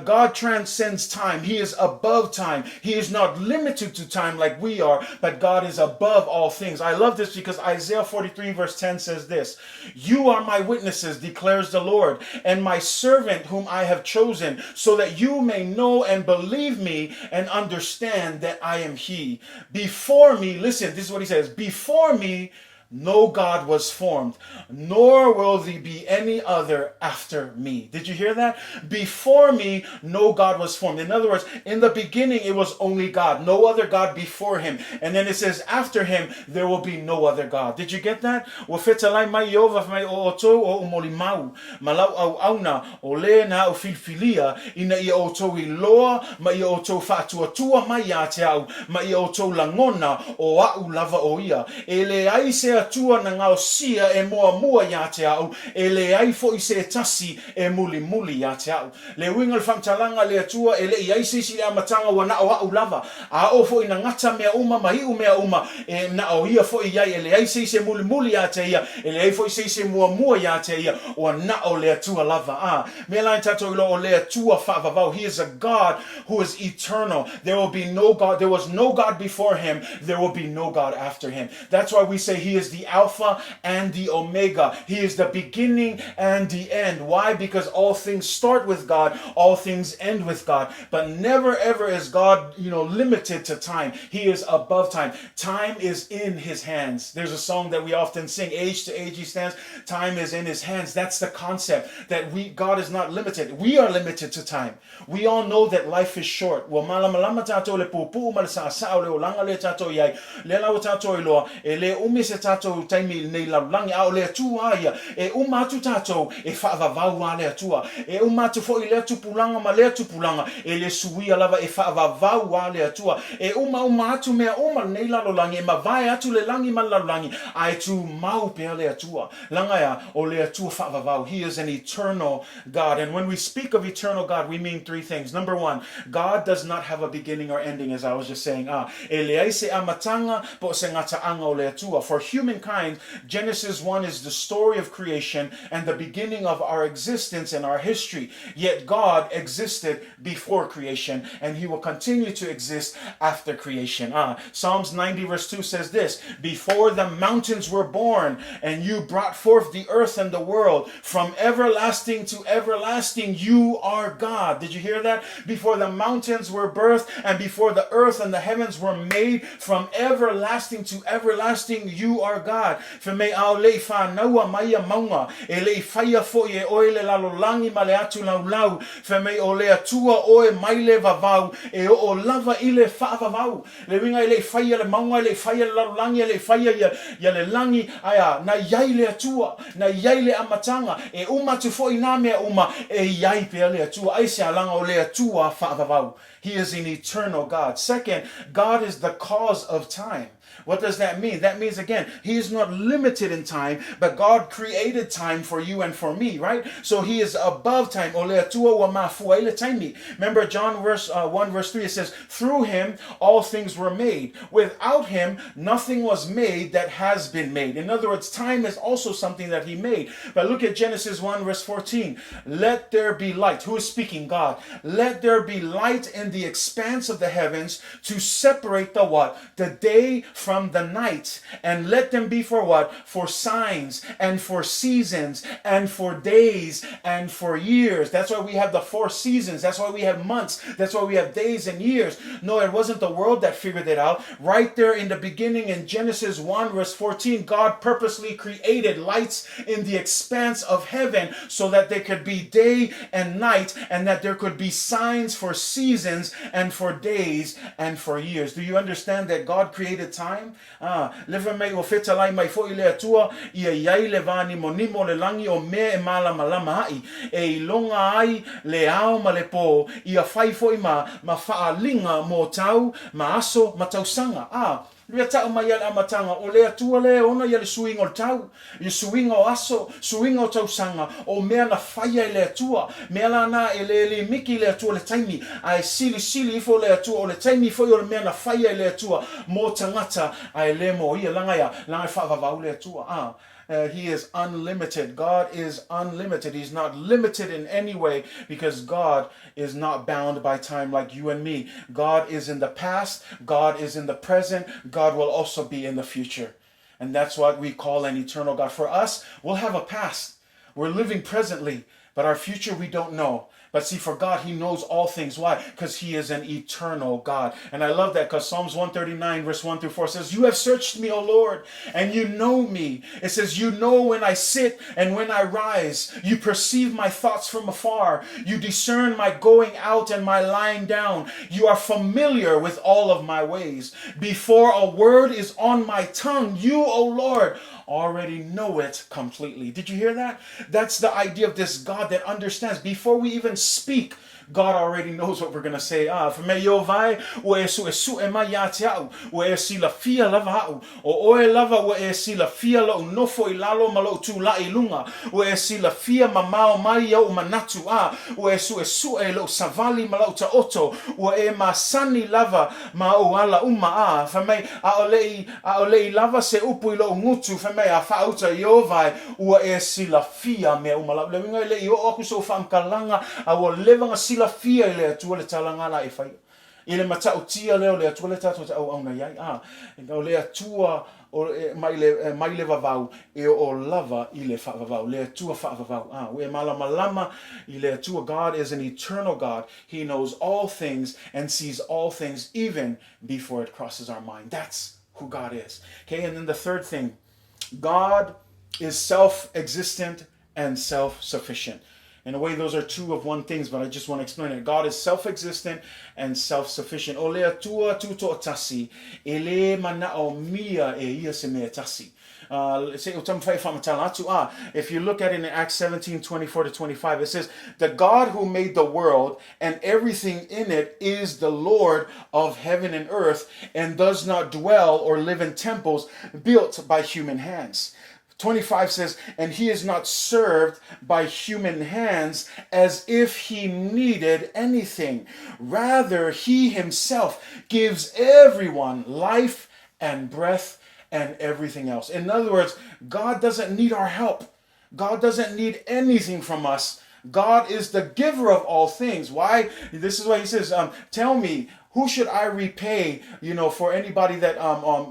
God transcends time. He is above time. He is not limited to time like we are, but God is above all things. I love this because Isaiah 43, verse 10 says this You are my witnesses, declares the Lord, and my servant whom I have chosen, so that you may know and believe me and understand that I am He. Before me, listen, this is what he says before me, no God was formed, nor will there be any other after me. Did you hear that? Before me, no God was formed. In other words, in the beginning, it was only God, no other God before him. And then it says, after him, there will be no other God. Did you get that? Ua fetalai mai Ieova fai mai o outou o molimau, ma lau auauna, o le na au filifilia, ina ia outou iloa ma ia outou faatuatua mai ia te au, ma ia outou lagona o a'u lava o ia. E leai se Atua na gaosia e muamua ia te au, e leai fo'i se tasi e mulimuli ia te au. Le uiga o le faamatalaga a le Atua e le i ai se isi i le amataga ua na o a'u lava, a oo fo'i na gata mea uma ma iu mea uma, e na o ia fo'i ai, e leai se isi e mulimuli ia te ia, e leai fo'i se isi e muamua ia te ia, ua na o le Atua lava. A mea la e tatou iloa o le Atua faavavau, He is a God who is eternal. There will be no God, there was no God before him, there will be no God after him. That's why we say he is the Alpha and the Omega. He is the beginning and the end. Why? Because all things start with God, all things end with God. But never ever is God, limited to time. He is above time. Time is in his hands. There's a song that we often sing, age to age he stands. Time is in his hands. That's the concept that we God is not limited. We are limited to time. We all know that life is short. Ua malamalama tatou i le puupuu ma le saasaa o le olaga lea tatou i ai. Lea la ua tatou iloa, e le umi se tatou taimi i lenei lalolagi, a o le Atua a ia, e uma atu tatou, e faavavau a le Atua. E uma atu foi lea tupulaga ma lea tupulaga, e le suia lava e faavavau a le Atua. E umauma atu mea uma lenei lalolagi, e mavae atu le lagi ma le lalolagi, a e tumau pea le Atua. Laga e a, o le Atua faavavau. He is an eternal God. And when we speak of eternal God, we mean three things. Number one, God does not have a beginning or ending, as I was just saying. Ah, e leai se amataga po o se gata'aga o le Atua. For humankind, Genesis 1 is the story of creation and the beginning of our existence and our history. Yet God existed before creation and he will continue to exist after creation. Ah, Psalms 90 verse 2 says this, Before the mountains were born and you brought forth the earth and the world, from everlasting to everlasting you are God. Did you hear that? Before the mountains were birthed and before the earth and the heavens were made, from everlasting to everlasting you are God. Fai mai a o le i fanaua mai ia mauga, e le i faia fo'i e oe le lalolagi ma le atu laulau, Fai mai o le Atua oe mai le vavau e oo lava i le faavavau. Le uiga e le i faia le mauga, e le i faia le lalolagi, e le i faia ia, ia le lagi, ae a, na i ai le Atua, na i ai le amataga, e uma atu fo'i nā mea uma, e i ai pea le Atua. Aisea laga o le Atua faavavau. He is an eternal God. Second, God is the cause of time. What does that mean? That means, again, He is not limited in time, but God created time for you and for me, right? So He is above time. O le Atua ua mafua ai le taimi. Remember John verse 1 verse 3, it says, Through Him all things were made. Without Him nothing was made that has been made. In other words, time is also something that He made. But look at Genesis 1 verse 14. Let there be light. Who is speaking? God. Let there be light in the expanse of the heavens to separate the what? The day from the night. And let them be for what? For signs and for seasons and for days and for years. That's why we have the four seasons. That's why we have months. That's why we have days and years. No, it wasn't the world that figured it out. Right there in the beginning in Genesis 1 verse 14, God purposely created lights in the expanse of heaven so that there could be day and night and that there could be signs for seasons and for days and for years. Do you understand that God created time? Ah, le fai mai ua fetalai mai fo'i le Atua, ia i ai le va nimonimo o le lagi o mea e malamalama a'i, e iloga ai le ao ma le po, ia fai fo'i ma, ma faaaliga mo tau, ma aso, ma tausaga. Ah, Mea ta'u mai ia le amataga, o le Atua lea e ona ia le suiga o le tau, le suiga o aso, suiga o tausaga, o mea na faia e le Atua. Mea la na e le limiti i le Atua le taimi, ae silisili ifo le Atua, o le taimi foi o le mea na faia e le Atua mo tagata, ae le mo ia. Leaga e a? Leaga e faavavau le Atua. A. He is unlimited. God is unlimited. He's not limited in any way because God is not bound by time like you and me. God is in the past, God is in the present, God will also be in the future. And that's what we call an eternal God. For us, we'll have a past. We're living presently, but our future we don't know. But see, for God, He knows all things. Why? Because He is an eternal God. And I love that because Psalms 139, verse 1 through 4 says, You have searched me, O Lord, and you know me. It says, You know when I sit and when I rise. You perceive my thoughts from afar. You discern my going out and my lying down. You are familiar with all of my ways. Before a word is on my tongue, you, O Lord, already know it completely. Did you hear that? That's the idea of this God that understands. Before we even speak, God already knows what we're going to say. Ah, fai mai Ieova e, ua e suʻesuʻe mai iā te a'u, ua e silafia lava a'u. ʻO ʻoe lava ua e silafia loʻu nofo i lalo ma loʻu tulaʻi i luga, ua e silafia mamao mai i oʻu manatu, a ua e suʻesuʻe i loʻu sawali ma loʻu taoto, ua e masani lava ma oʻu ala uma, a fai mai, ʻaʻole i, ʻaʻole i lawa se upu i loʻu gutu, fai mai, a faaʻauta Ieova e, ua e silafia mea uma lau. Le uiga e le i oo aku soʻu faamatalaga, a ua leva ona silafia e le Atua le talaga la e faia. I le matautia lea o le Atua le tatou te auauna i ai, a o le Atua o, e, mai le, mai le vavau e oo lava i le faavavau, le Atua faavavau. A ua e malamalama i le Atua, God is an eternal God. He knows all things and sees all things even before it crosses our mind. That's who God is. Okay, and then the third thing, God is self-existent and self-sufficient. In a way, those are two of one things, but I just want to explain it. God is self-existent and self-sufficient. O le Atua tutoatasi, e le manaomia e ia se mea e tasi. Se i ou taumafai e faamatala atu. Ah, if you look at it in Acts 17, 24 to 25, it says, The God who made the world and everything in it is the Lord of heaven and earth and does not dwell or live in temples built by human hands. 25 says, And he is not served by human hands as if he needed anything. Rather, he himself gives everyone life and breath and everything else. In other words, God doesn't need our help. God doesn't need anything from us. God is the giver of all things. Why? This is why he says, tell me, who should I repay, you know, for anybody that,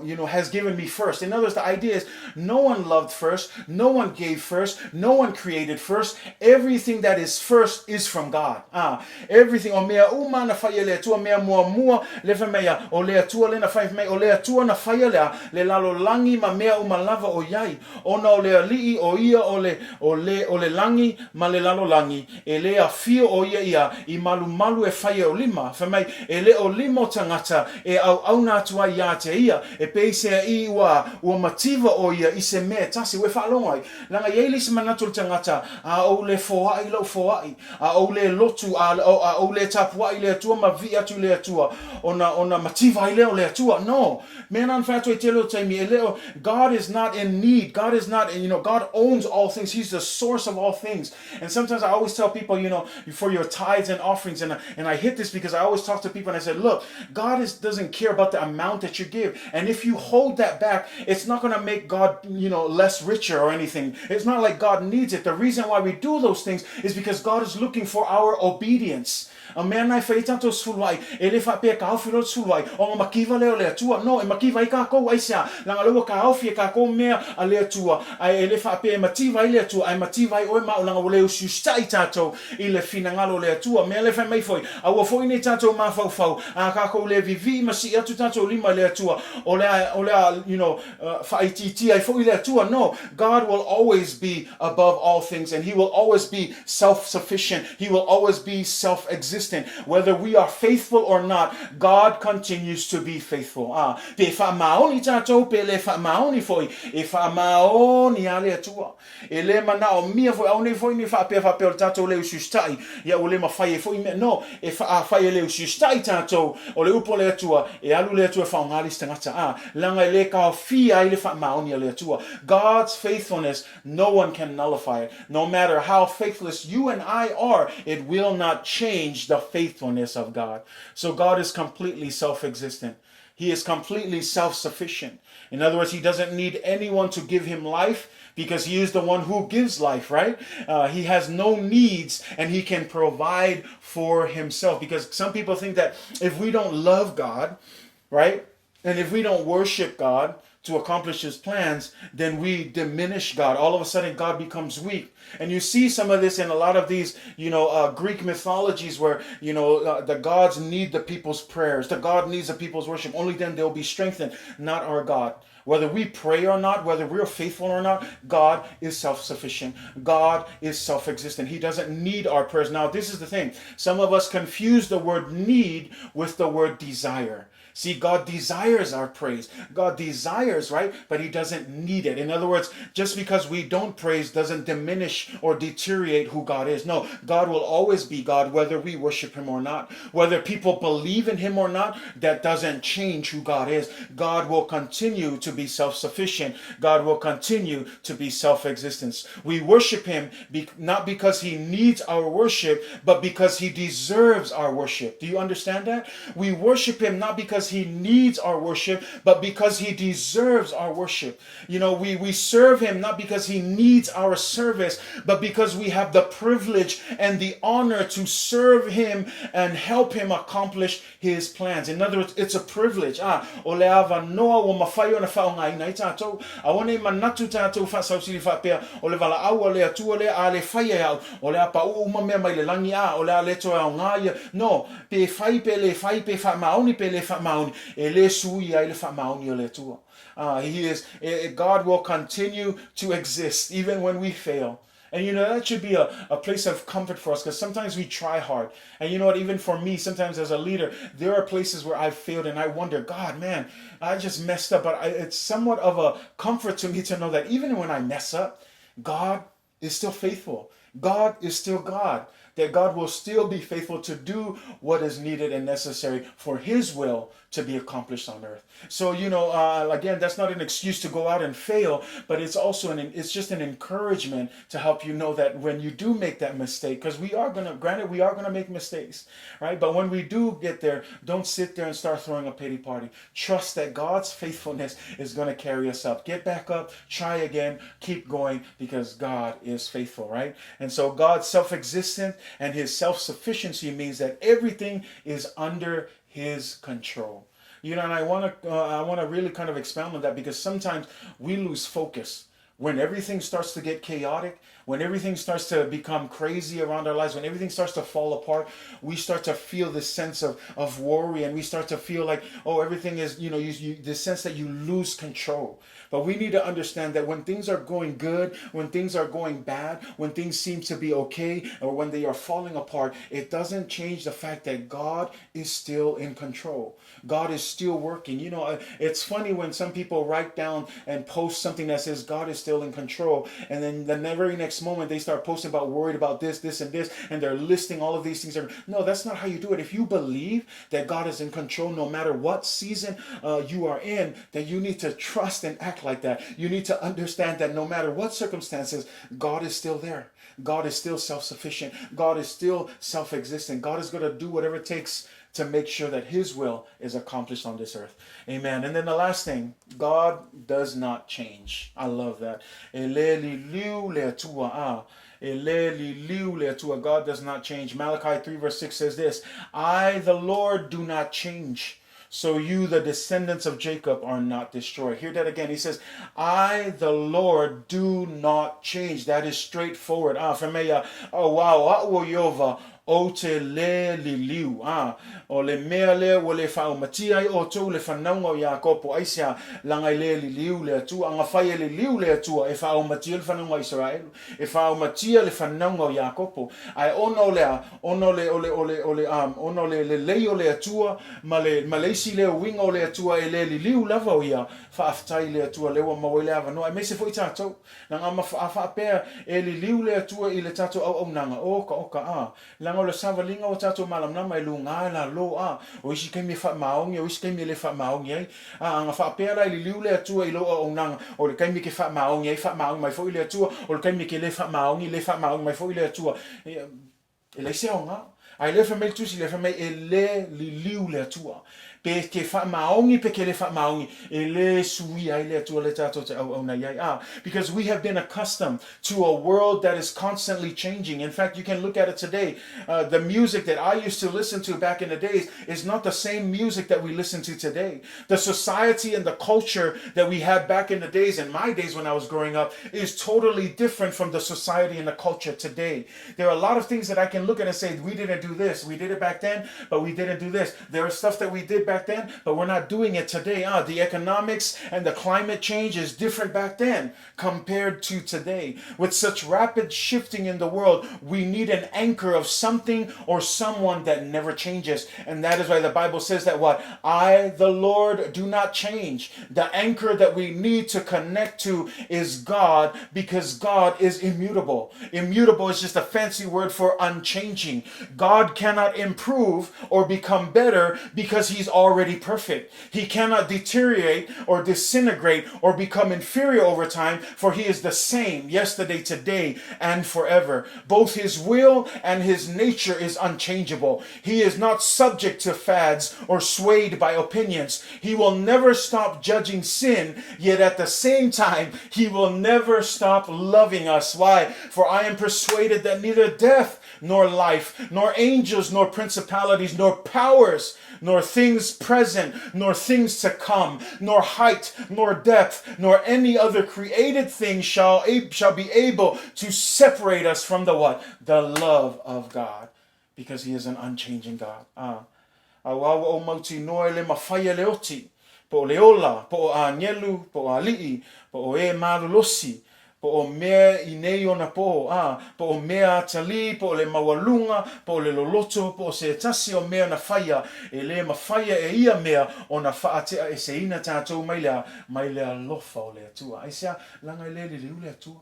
you know, has given me first? In other words, the idea is no one loved first, no one gave first, no one created first. Everything that is first is from God. Ah, everything. O mea uma na faia e le Atua, mea muamua, le fai mai a, o le Atua lea na fai mai, o le Atua na faia lea, le lalolagi ma mea uma lava o i ai. Ona o le Alii, o ia o le, o le, o le lagi ma le lalolagi, e le afio o ia ia i malumalu e fai e o lima, fai mai, e le o lima o tagata e auauna atu ai ia te ia, e peisea i ua, ua mativa o ia i se mea e tasi, ua e faalogo ai, leaga i ai le isi manatu o le tagata, a ou le foai lou foai, a ou le lotu, a, a ou le tapuai i le Atua ma vii atu i le Atua, ona, ona mativa ai lea o le Atua. No! Mea na na fai atu ai tele o taimi, e le o, God is not in need, God is not, you know, God owns all things, He's the source of all things. And sometimes I always tell people, you know, for your tithes and offerings, and, and I hit this because I always talk to people and I said, look, God is, doesn't care about the amount that you give. And if you hold that back, it's not going to make God, you know, less richer or anything. It's not like God needs it. The reason why we do those things is because God is looking for our obedience. A mea na e fai ai tatou sefulu ai, e le faapea e kaofi loa le sefulu ai, ona makiva lea o le Atua. No, e makiva ai kakou, aisea? Leaga lea ua kaofi e kakou mea a le Atua, ae e le faapea e mativa ai le Atua, ae mativa ai oe ma au, leaga ua le usiusitai tatou i le finagalo o le Atua. Mea lea e fai mai foi, aua foi nei tatou mafaufau, a kakou le vivii ma sii atu tatou lima i le Atua, o le a, o le a, you know, faaitiitia ai foi le Atua. No, God will always be above all things and He will always be self-sufficient. He will always be self-existent. self-existent. Whether we are faithful or not, God continues to be faithful. Ah, pe faamaoni tatou, pe le faamaoni foi, e faamaoni a le Atua. E le manaomia foi, aua nei foi ne i faapea faapea o le tatou le usiusitai, ia ua le mafai ai foi mea. No, e fa, afai e le usiusitai tatou, o le upu a le Atua, e alu le Atua e faaaoga le isi tagata. A, leaga e le taofia ai le faamaoni a le Atua. God's faithfulness, no one can nullify it. No matter how faithless you and I are, it will not change the faithfulness of God. So God is completely self-existent. He is completely self-sufficient. In other words, he doesn't need anyone to give him life because he is the one who gives life, right? He has no needs and he can provide for himself. Because some people think that if we don't love God, right? And if we don't worship God to accomplish his plans, then we diminish God. All of a sudden, God becomes weak. And you see some of this in a lot of these, Greek mythologies where, the gods need the people's prayers. The God needs the people's worship. Only then they'll be strengthened, not our God. Whether we pray or not, whether we're faithful or not, God is self-sufficient. God is self-existent. He doesn't need our prayers. Now, this is the thing. Some of us confuse the word need with the word desire. See, God desires our praise. God desires, right? But he doesn't need it. In other words, just because we don't praise doesn't diminish or deteriorate who God is. No, God will always be God whether we worship him or not. Whether people believe in him or not, that doesn't change who God is. God will continue to be self-sufficient. God will continue to be self-existent. We worship him not because he needs our worship, but because he deserves our worship. Do you understand that? We worship him not because he needs our worship, but because he deserves our worship. You know, we serve him not because he needs our service, but because we have the privilege and the honor to serve him and help him accomplish his plans. In other words, it's a privilege. Ah, o le avanoa ua mafai ona faaaogaina ai tatou. Aua nei manatu tatou faasausili faapea, o le valaau a le Atua lea a le faia e au, o le a pauu uma mea mai le lagi, a, o le a le toe aoga ia. No, pe fai pe le fai, pe faamaoni pe le faamaoni, e le suia ai le faamaoni o le Atua. God will continue to exist even when we fail. And that should be a place of comfort for us, because sometimes we try hard. And you know what, even for me, sometimes as a leader, there are places where I've failed and I wonder, God, man, I just messed up. But it's somewhat of a comfort to me to know that even when I mess up, God is still faithful. God is still God. That God will still be faithful to do what is needed and necessary for his will to be accomplished on earth. So, again, that's not an excuse to go out and fail, but it's also an encouragement to help you know that when you do make that mistake, because granted, we are going to make mistakes, right? But when we do get there, don't sit there and start throwing a pity party. Trust that God's faithfulness is going to carry us up. Get back up, try again, keep going, because God is faithful, right? And so God's self-existent and his self-sufficiency means that everything is under his control. And I want to really kind of expound on that, because sometimes we lose focus. When everything starts to get chaotic, when everything starts to become crazy around our lives, when everything starts to fall apart, we start to feel this sense of worry, and we start to feel like, oh, everything is, you know, you, you, this sense that you lose control. But we need to understand that when things are going good, when things are going bad, when things seem to be okay, or when they are falling apart, it doesn't change the fact that God is still in control. God is still working. It's funny when some people write down and post something that says God is still in control, and then the very next moment they start posting about worried about this, this, and this, and they're listing all of these things. No, that's not how you do it. If you believe that God is in control no matter what season you are in, then you need to trust and act like that. You need to understand that no matter what circumstances, God is still there. God is still self-sufficient. God is still self-existent. God is going to do whatever it takes to make sure that his will is accomplished on this earth. Amen. And then the last thing, God does not change. I love that. E le liliu le Atua a. E le liliu le Atua. God does not change. Malachi 3 verse 6 says this, I, the Lord, do not change. So you, the descendants of Jacob, are not destroyed. Hear that again. He says, I, the Lord, do not change. That is straightforward. Ah, for me, oh, wow. Ah, ua Iova, Ou te lē liliu, ā, o le mea lea ua le faaumatia ai outou le fanauga o Iakopo, aisea, laga e lē liliu le Atua, agafai e liliu le Atua e faaumatia le fanauga o Isaraelu, e faaumatia le fanauga o Iakopo. Ae ona o le a? Ona o le, o le, o le, o le, ā, ona o le lelei o le Atua ma le, ma le isi lea uiga o le Atua e lē liliu lava o Ia, faafetai i le Atua lea ua maua ai le avanoa, aemaise foi tatou. Leaga a faapea e liliu le Atua i le tatou auaunaga, oka, oka, a. Leaga o le savaliga o tatou malamalama e luga e lalo, a. O isi taimi e faamaoni, o isi taimi e le faamaoni ai. A, a na faapea la e liliu le Atua i lou auaunaga, o le taimi e te faamaoni ai, faamaoni mai foi le Atua, o le taimi e te le faamaoni, le faamaoni mai foi le Atua. Ia, E leai se aoga. Ae lea fai mai le Tusi lea, fai mai, E le liliu le Atua. Pe ke faamaoni pe ke le faamaoni, e le suia ai le Atua lea tatou te auauna i ai. A, because we have been accustomed to a world that is constantly changing. In fact, you can look at it today, the music that I used to listen to back in the days is not the same music that we listen to today. The society and the culture that we had back in the days, in my days when I was growing up, is totally different from the society and the culture today. There are a lot of things that I can look at and say, we didn't do this. We did it back then, but we didn't do this. There is stuff that we did back then, but we're not doing it today. The economics and the climate change is different back then compared to today. With such rapid shifting in the world, we need an anchor of something or someone that never changes. And that is why the Bible says that what? I, the Lord, do not change. The anchor that we need to connect to is God, because God is immutable. Immutable is just a fancy word for unchanging. God cannot improve or become better because he's already perfect. He cannot deteriorate or disintegrate or become inferior over time, for he is the same yesterday, today, and forever. Both his will and his nature is unchangeable. He is not subject to fads or swayed by opinions. He will never stop judging sin, yet at the same time, he will never stop loving us. Why? For I am persuaded that neither death nor life, nor angels, nor principalities, nor powers, nor things present, nor things to come, nor height, nor depth, nor any other created thing shall, shall be able to separate us from the what? The love of God. Because he is an unchanging God. Ah. Auā ua ou mautinoa e le mawhai e le oti, po o le ola, po o āngelu, po o aliʻi, po o e malolosi, po o mea i nei ona pō, ā, po o mea atalī, po o le maualuga, po o le loloto, po o se tasi o mea na whaia, e le mawhaia e ia mea ona whaateaeseina tātou mai le a, mai le alofa o le Atua. Aisea, laga e le liliu le Atua.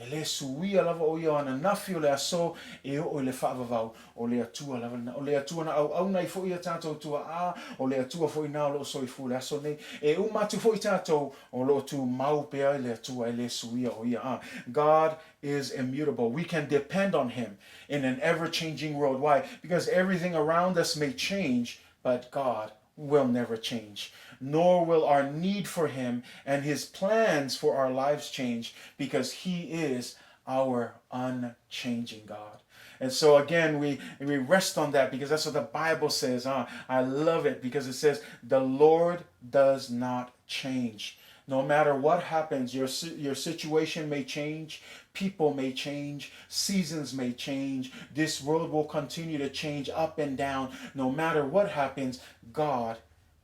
E le suia lava o ia o ananafi o le aso e oo i le faavavau, o le Atua lava lena. O le Atua na auauna ai foi ia tatou tuaa, o le Atua foi na o loo soifua i le aso nei. E uma atu foi tatou, o loo tumau pea i le Atua e le suia o ia. A, God is immutable. We can depend on Him in an ever-changing world. Why? Because everything around us may change, but God will never change, nor will our need for Him and His plans for our lives change, because He is our unchanging God. And so again, we rest on that because that's what the Bible says. I love it because it says the Lord does not change. No matter what happens, your situation may change, people may change, seasons may change, this world will continue to change up and down. No matter what happens, God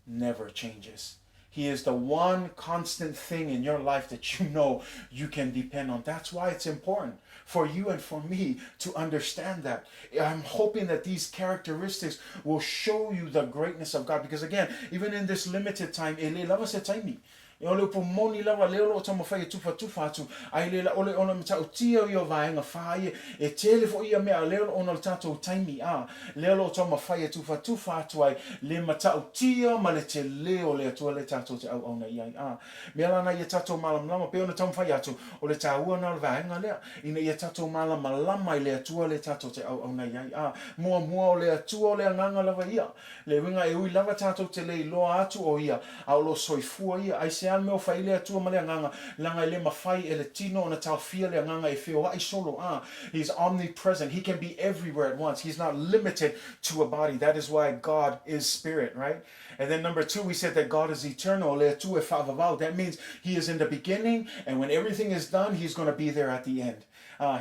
never changes. He is the one constant thing in your life that you know you can depend on. That's why it's important for you and for me to understand that. I'm hoping that these characteristics will show you the greatness of God. Because again, even in this limited time, e le lava se taimi. E o le upu moni lava lea o lo o taumafai e tufatufa atu, a e le ole ona matautia o ia vaega whā ia, e tele fo ia mea lea ona o le tatou taimi, a, lea o lo o taumafai e tufatufa atu ai le matautia ma le tele o le Atua le tatou te auauna i ai, a. Mea lana ia tatou malamalama, pei ona taumafai atu, o le tāua na o le vaega lea, ina ia tatou malamalama i le Atua le tatou te auauna i ai, a. Muamua o le Atua o le agaga lava ia, Le uiga e ui lava tatou te le iloa atu o ia, a o lo soifua ia, aisea? Aisea le mea ua fai ai le Atua ma le Agaga? Leaga e le mafai e le tino ona taofia le Agaga e feoai solo, a. He is omnipresent, He can be everywhere at once, He's not limited to a body, that is why God is spirit, right? And then number two, we said that God is eternal, o le Atua e faavavau, that means He is in the beginning, and when everything is done, He's gonna be there at the end.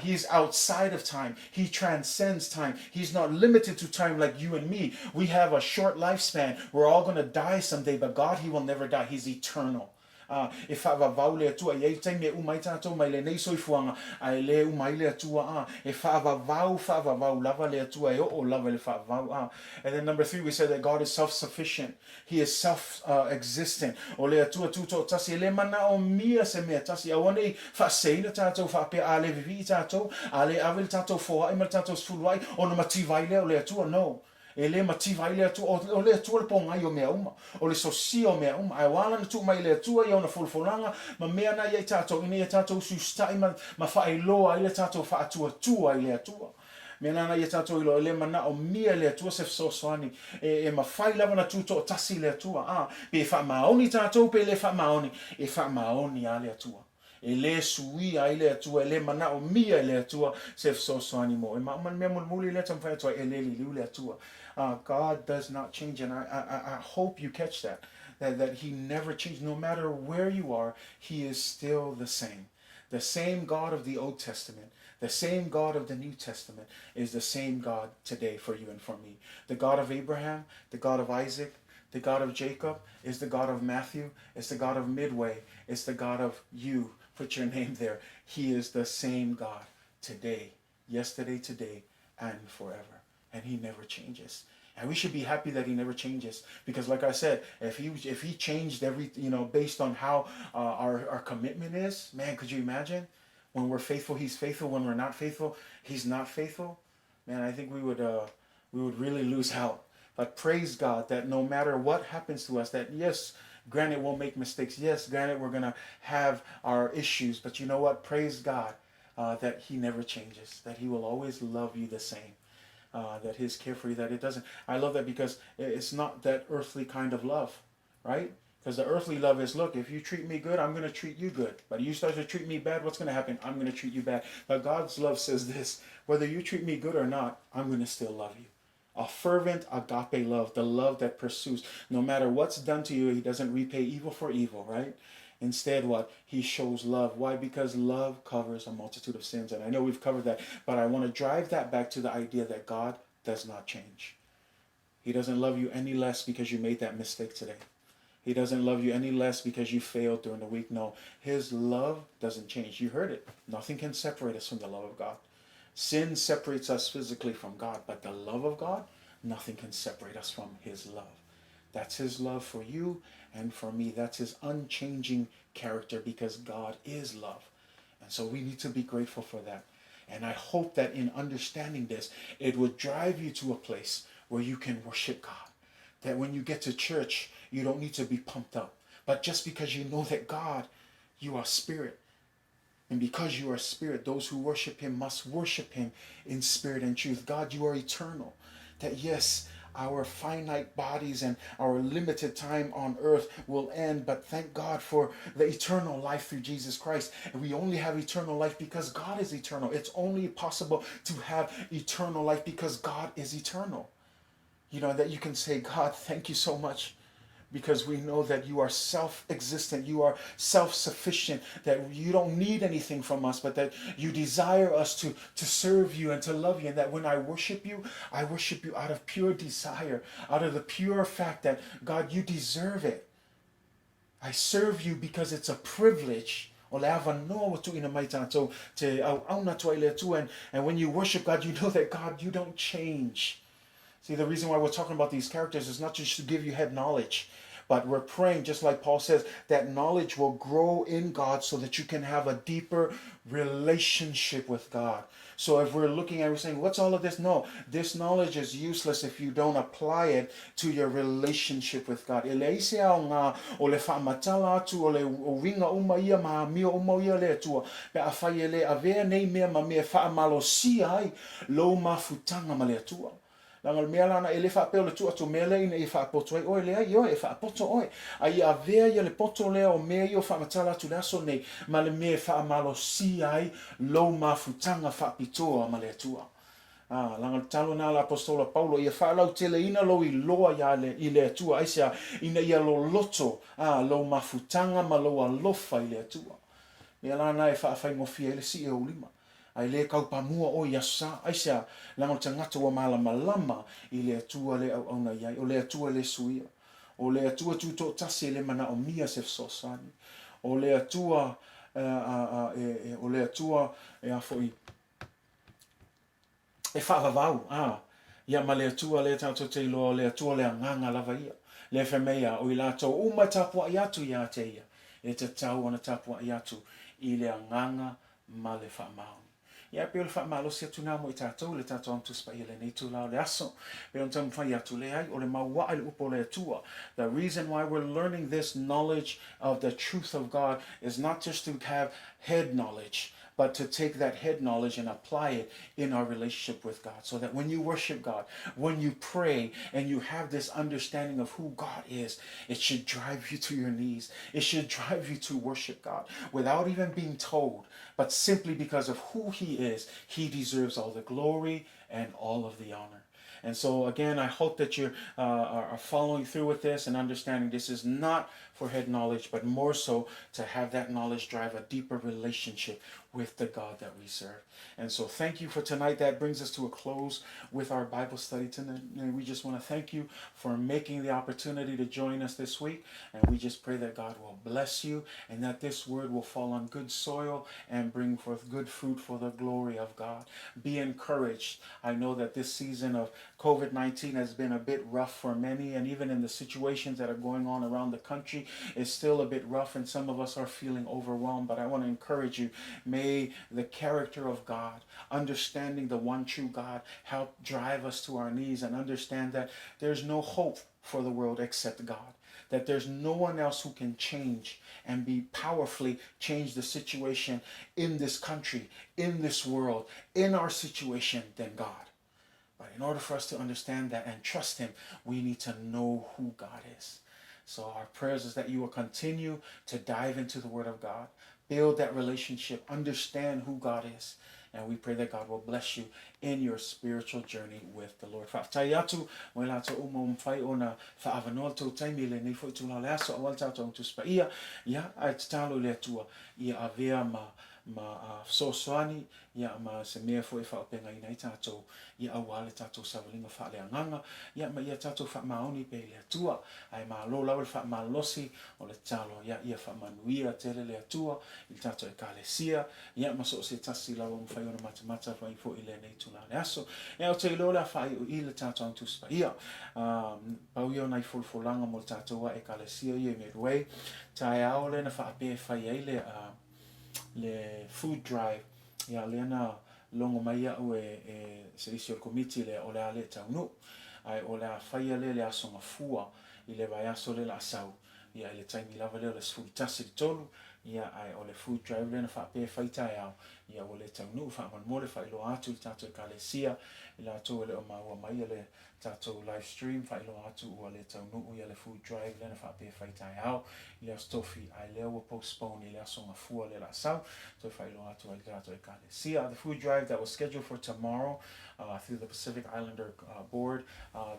He is outside of time. He transcends time. He's not limited to time like you and me. We have a short lifespan. We're all going to die someday, but God, He will never die. He's eternal. Ā, e faavavau le Atua, e i ai taimi e uma ai tātou mai lenei soifuaga, a e lē uma ai le Atua, ā, e faavavau, faavavau lava le Atua, e oo lava i le faavavau, ā. And then number three, we said that God is self-sufficient. He is self existent. O le Atua Tutoatasi, e le manaomia se mea tasi. Aua ne i faaseseina tātou faapea a le vivii tātou, a le ave le tātou foai ma le tātou sefuluai, ona mativa ai lea o le Atua. No. E le mativa ai le Atua. O, o le Atua le pōgai o mea uma. O le sosia o mea uma. Ae ua ala ona tuu mai e le Atua i ona folafolaga ma mea na ia i tātou, ina ia tātou usiusitai ma, ma faailoa ai le tātou faatuatua i le Atua. Mea nāna ia tātou iloa, e le manaomia e le Atua se fesoasoani. E, e mafai lava ona tutoatasi le Atua, ā, pe e faamaoni tātou pe le faamaoni, e faamaoni lava le Atua. E le suia ai le Atua, e le manaomia e le Atua se fesoasoani mo oe. Ma, ma le mea mulimuli lea e taumafai atu ai, e le liliu le Atua. God does not change, and I, I, I hope you catch that, that, that He never changes. No matter where you are, He is still the same. The same God of the Old Testament, the same God of the New Testament is the same God today for you and for me. The God of Abraham, the God of Isaac, the God of Jacob is the God of Matthew, it's the God of Midway, it's the God of you. Put your name there. He is the same God today, yesterday, today, and forever. And he never changes. And we should be happy that he never changes because, like I said, if he if he changed every you know based on how our our commitment is, man, could you imagine? When we're faithful, he's faithful. When we're not faithful, he's not faithful. Man, I think we would we would really lose out. But praise God that no matter what happens to us, that yes, granted we'll make mistakes. Yes, granted we're gonna have our issues. But you know what? Praise God that He never changes, that He will always love you the same. That his care for you, that it doesn't. I love that because it's not that earthly kind of love, right? Because the earthly love is, look, if you treat me good, I'm going to treat you good. But you start to treat me bad, what's going to happen? I'm going to treat you bad. But God's love says this, whether you treat me good or not, I'm going to still love you. A fervent agape love, the love that pursues. No matter what's done to you, he doesn't repay evil for evil, right? Instead, what? He shows love. Why? Because love covers a multitude of sins. And I know we've covered that, but I want to drive that back to the idea that God does not change. He doesn't love you any less because you made that mistake today. He doesn't love you any less because you failed during the week. No, his love doesn't change. You heard it. Nothing can separate us from the love of God. Sin separates us physically from God, but the love of God, nothing can separate us from his love. That's his love for you and for me. That's his unchanging character because God is love. And so we need to be grateful for that. And I hope that in understanding this, it will drive you to a place where you can worship God. That when you get to church, you don't need to be pumped up. But just because you know that God, you are spirit. And because you are spirit, those who worship him must worship him in spirit and truth. God, you are eternal. That yes, our finite bodies and our limited time on earth will end, but thank God for the eternal life through Jesus Christ. And we only have eternal life because God is eternal. It's only possible to have eternal life because God is eternal. You know, that you can say, God, thank you so much because we know that you are self-existent, you are self-sufficient, that you don't need anything from us, but that you desire us to, to serve you and to love you, and that when I worship you, I worship you out of pure desire, out of the pure fact that, God, you deserve it. I serve you because it's a privilege. O le avanoa ua tuuina mai tātou te auauna atu ai le Atua. And, and when you worship God, you know that God, you don't change. See, the reason why we're talking about these characters is not just to give you head knowledge, but we're praying, just like Paul says, that knowledge will grow in God so that you can have a deeper relationship with God. So if we're looking at, we're saying, what's all of this? No, this knowledge is useless if you don't apply it to your relationship with God. E leai se aoga o le faamatala atu o le uiga uma ia ma amio uma ia le Atua, pe afai e le avea nei mea ma mea e faamalosia ai lou mafutaga ma le Atua. Leaga o le mea lana, e le faapea o le tuu atu o mea lea ina ia faapoto ai oe, leai, ioe, e faapoto oe. A ia avea ia le poto lea o mea ia o faamatala atu i le aso nei, ma le mea e faamalosia ai lou mafutaga faapitoa ma le Atua. A, leaga o le talo lena a le Apostola Paulo, ia faalauteleina lou iloa ia le, i le Atua, aisea? Ina ia loloto, a, lou mafutaga ma lou alofa i le Atua. Mea la na e faafaigofie ai le sii o ou lima. Ae le kau pamua oe i aso sa. Aisea? Leaga o le tagata ua malamalama i le Atua le auauna i ai, o le Atua le suia. O le Atua tutoatasi e le manaomia se fesoasoani. O le Atua, e, o le Atua, e a foi, e faavavau, a, ia ma le Atua lea tatou te iloa, o le Atua o le agaga lava ia. Lea fai mai ia, o i latou uma e tapuai atu ia te ia, e tatau ona tapuai atu i le agaga ma le faamaoni. Ia, e pei o le faamalosi atu na mo i tatou, le tatou Auga Tusi Paia i lenei itula o le aso. Pei ona taumafai atu, leai, o le mauaʻa i le upu o le Atua. The reason why we're learning this knowledge of the truth of God is not just to have head knowledge, but to take that head knowledge and apply it in our relationship with God. So that when you worship God, when you pray, and you have this understanding of who God is, it should drive you to your knees. It should drive you to worship God without even being told, but simply because of who He is, He deserves all the glory and all of the honor. And so, again, I hope that you are following through with this and understanding this is not for head knowledge, but more so to have that knowledge drive a deeper relationship with the God that we serve. And so, thank you for tonight. That brings us to a close with our Bible study tonight. And we just want to thank you for making the opportunity to join us this week. And we just pray that God will bless you and that this word will fall on good soil and bring forth good fruit for the glory of God. Be encouraged. I know that this season of COVID 19 has been a bit rough for many, and even in the situations that are going on around the country, it's still a bit rough, and some of us are feeling overwhelmed. But I want to encourage you may the character of God, understanding the one true God, help drive us to our knees and understand that there's no hope for the world except God. That there's no one else who can change and be powerfully change the situation in this country, in this world, in our situation than God. But in order for us to understand that and trust Him, we need to know who God is. So our prayers is that you will continue to dive into the Word of God, build that relationship, understand who God is. And we pray that God will bless you in your spiritual journey with the Lord. Faafetai atu mo i latou uma ua mafai ona faaavanoa le tou taimi i lenei foi itula o le aso aua le tatou Auga Tusi Paia. Ia, ae tatalo i le Atua ia avea ma ma fesoasoani ia ma se mea foi e faaopegaina ai tatou, ia aua le tatou savaliga faaleagaga, ia ma ia tatou faamaoni pea i le Atua. Ae malo lava le faamalolosi o le tatalo, ia ia faamanuia tele le Atua i le tatou Ekalesia, ia ma so o se tasi lava ua mafai ona matamata mai foi i lenei itula o le aso. Ia ou te iloa o le a faaiu i le tatou Auga Tusi Paia. Pau ia o nai folafolaga mo le tatou a Ekalesia ia i Medway. Taeao lea na faapea e fai ai le, le food drive, ia lea na logo mai iaʻu e, e se isi o le komiti lea o le a le taunuu. Ae o le a faia lea i le aso Gafua i le vaiaso lea la sau, ia i le taimi lava lea o le 11 i le 3, ia ae o le food drive lea na faapea e fai taeao, ia ua le taunuu faamolemole faailoa atu i le tatou ekalesia i latou e le o maua mai le tatou live stream faailoa atu ua le taunuu ia le food drive lea na faapea e fai taeao i le aso tofi ae lea ua postpone i le aso gafua lea la sau toe faailoa atu ai le tatou ekalesia. The food drive that was scheduled for tomorrow through the Pacific Islander board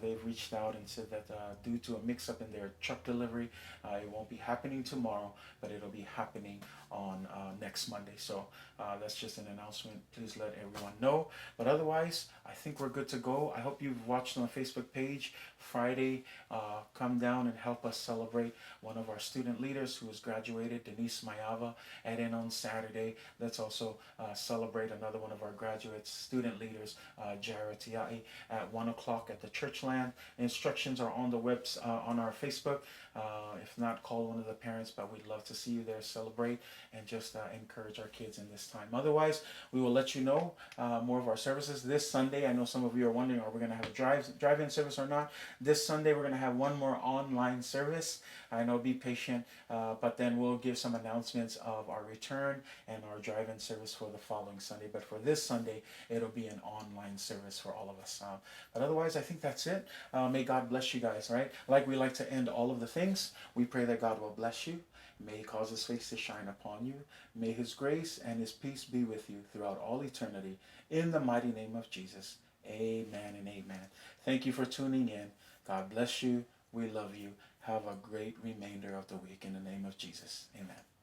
they've reached out and said that due to a mix up in their truck delivery it won't be happening tomorrow but it'll be happening on next Monday. So that's just an announcement. Please let everyone know. But otherwise, I think we're good to go. I hope you've watched on the Facebook page Friday. Come down and help us celebrate one of our student leaders who has graduated, Denise Mayava. And then on Saturday, let's also celebrate another one of our graduates, student leaders, Jared Tiai, at 1 o'clock at the Churchland. Instructions are on the webs, on our Facebook. If not, call one of the parents, but we'd love to see you there, celebrate, and just encourage our kids in this time. Otherwise, we will let you know more of our services this Sunday. I know some of you are wondering, are we going to have a drive-in service or not? This Sunday, we're going to have one more online service. I know, be patient, but then we'll give some announcements of our return and our drive-in service for the following Sunday. But for this Sunday, it'll be an online service for all of us. But otherwise, I think that's it. May God bless you guys, right? Like we like to end all of the things, we pray that God will bless you. May he cause his face to shine upon you. May his grace and his peace be with you throughout all eternity. In the mighty name of Jesus, amen and amen. Thank you for tuning in. God bless you. We love you. Have a great remainder of the week in the name of Jesus. Amen.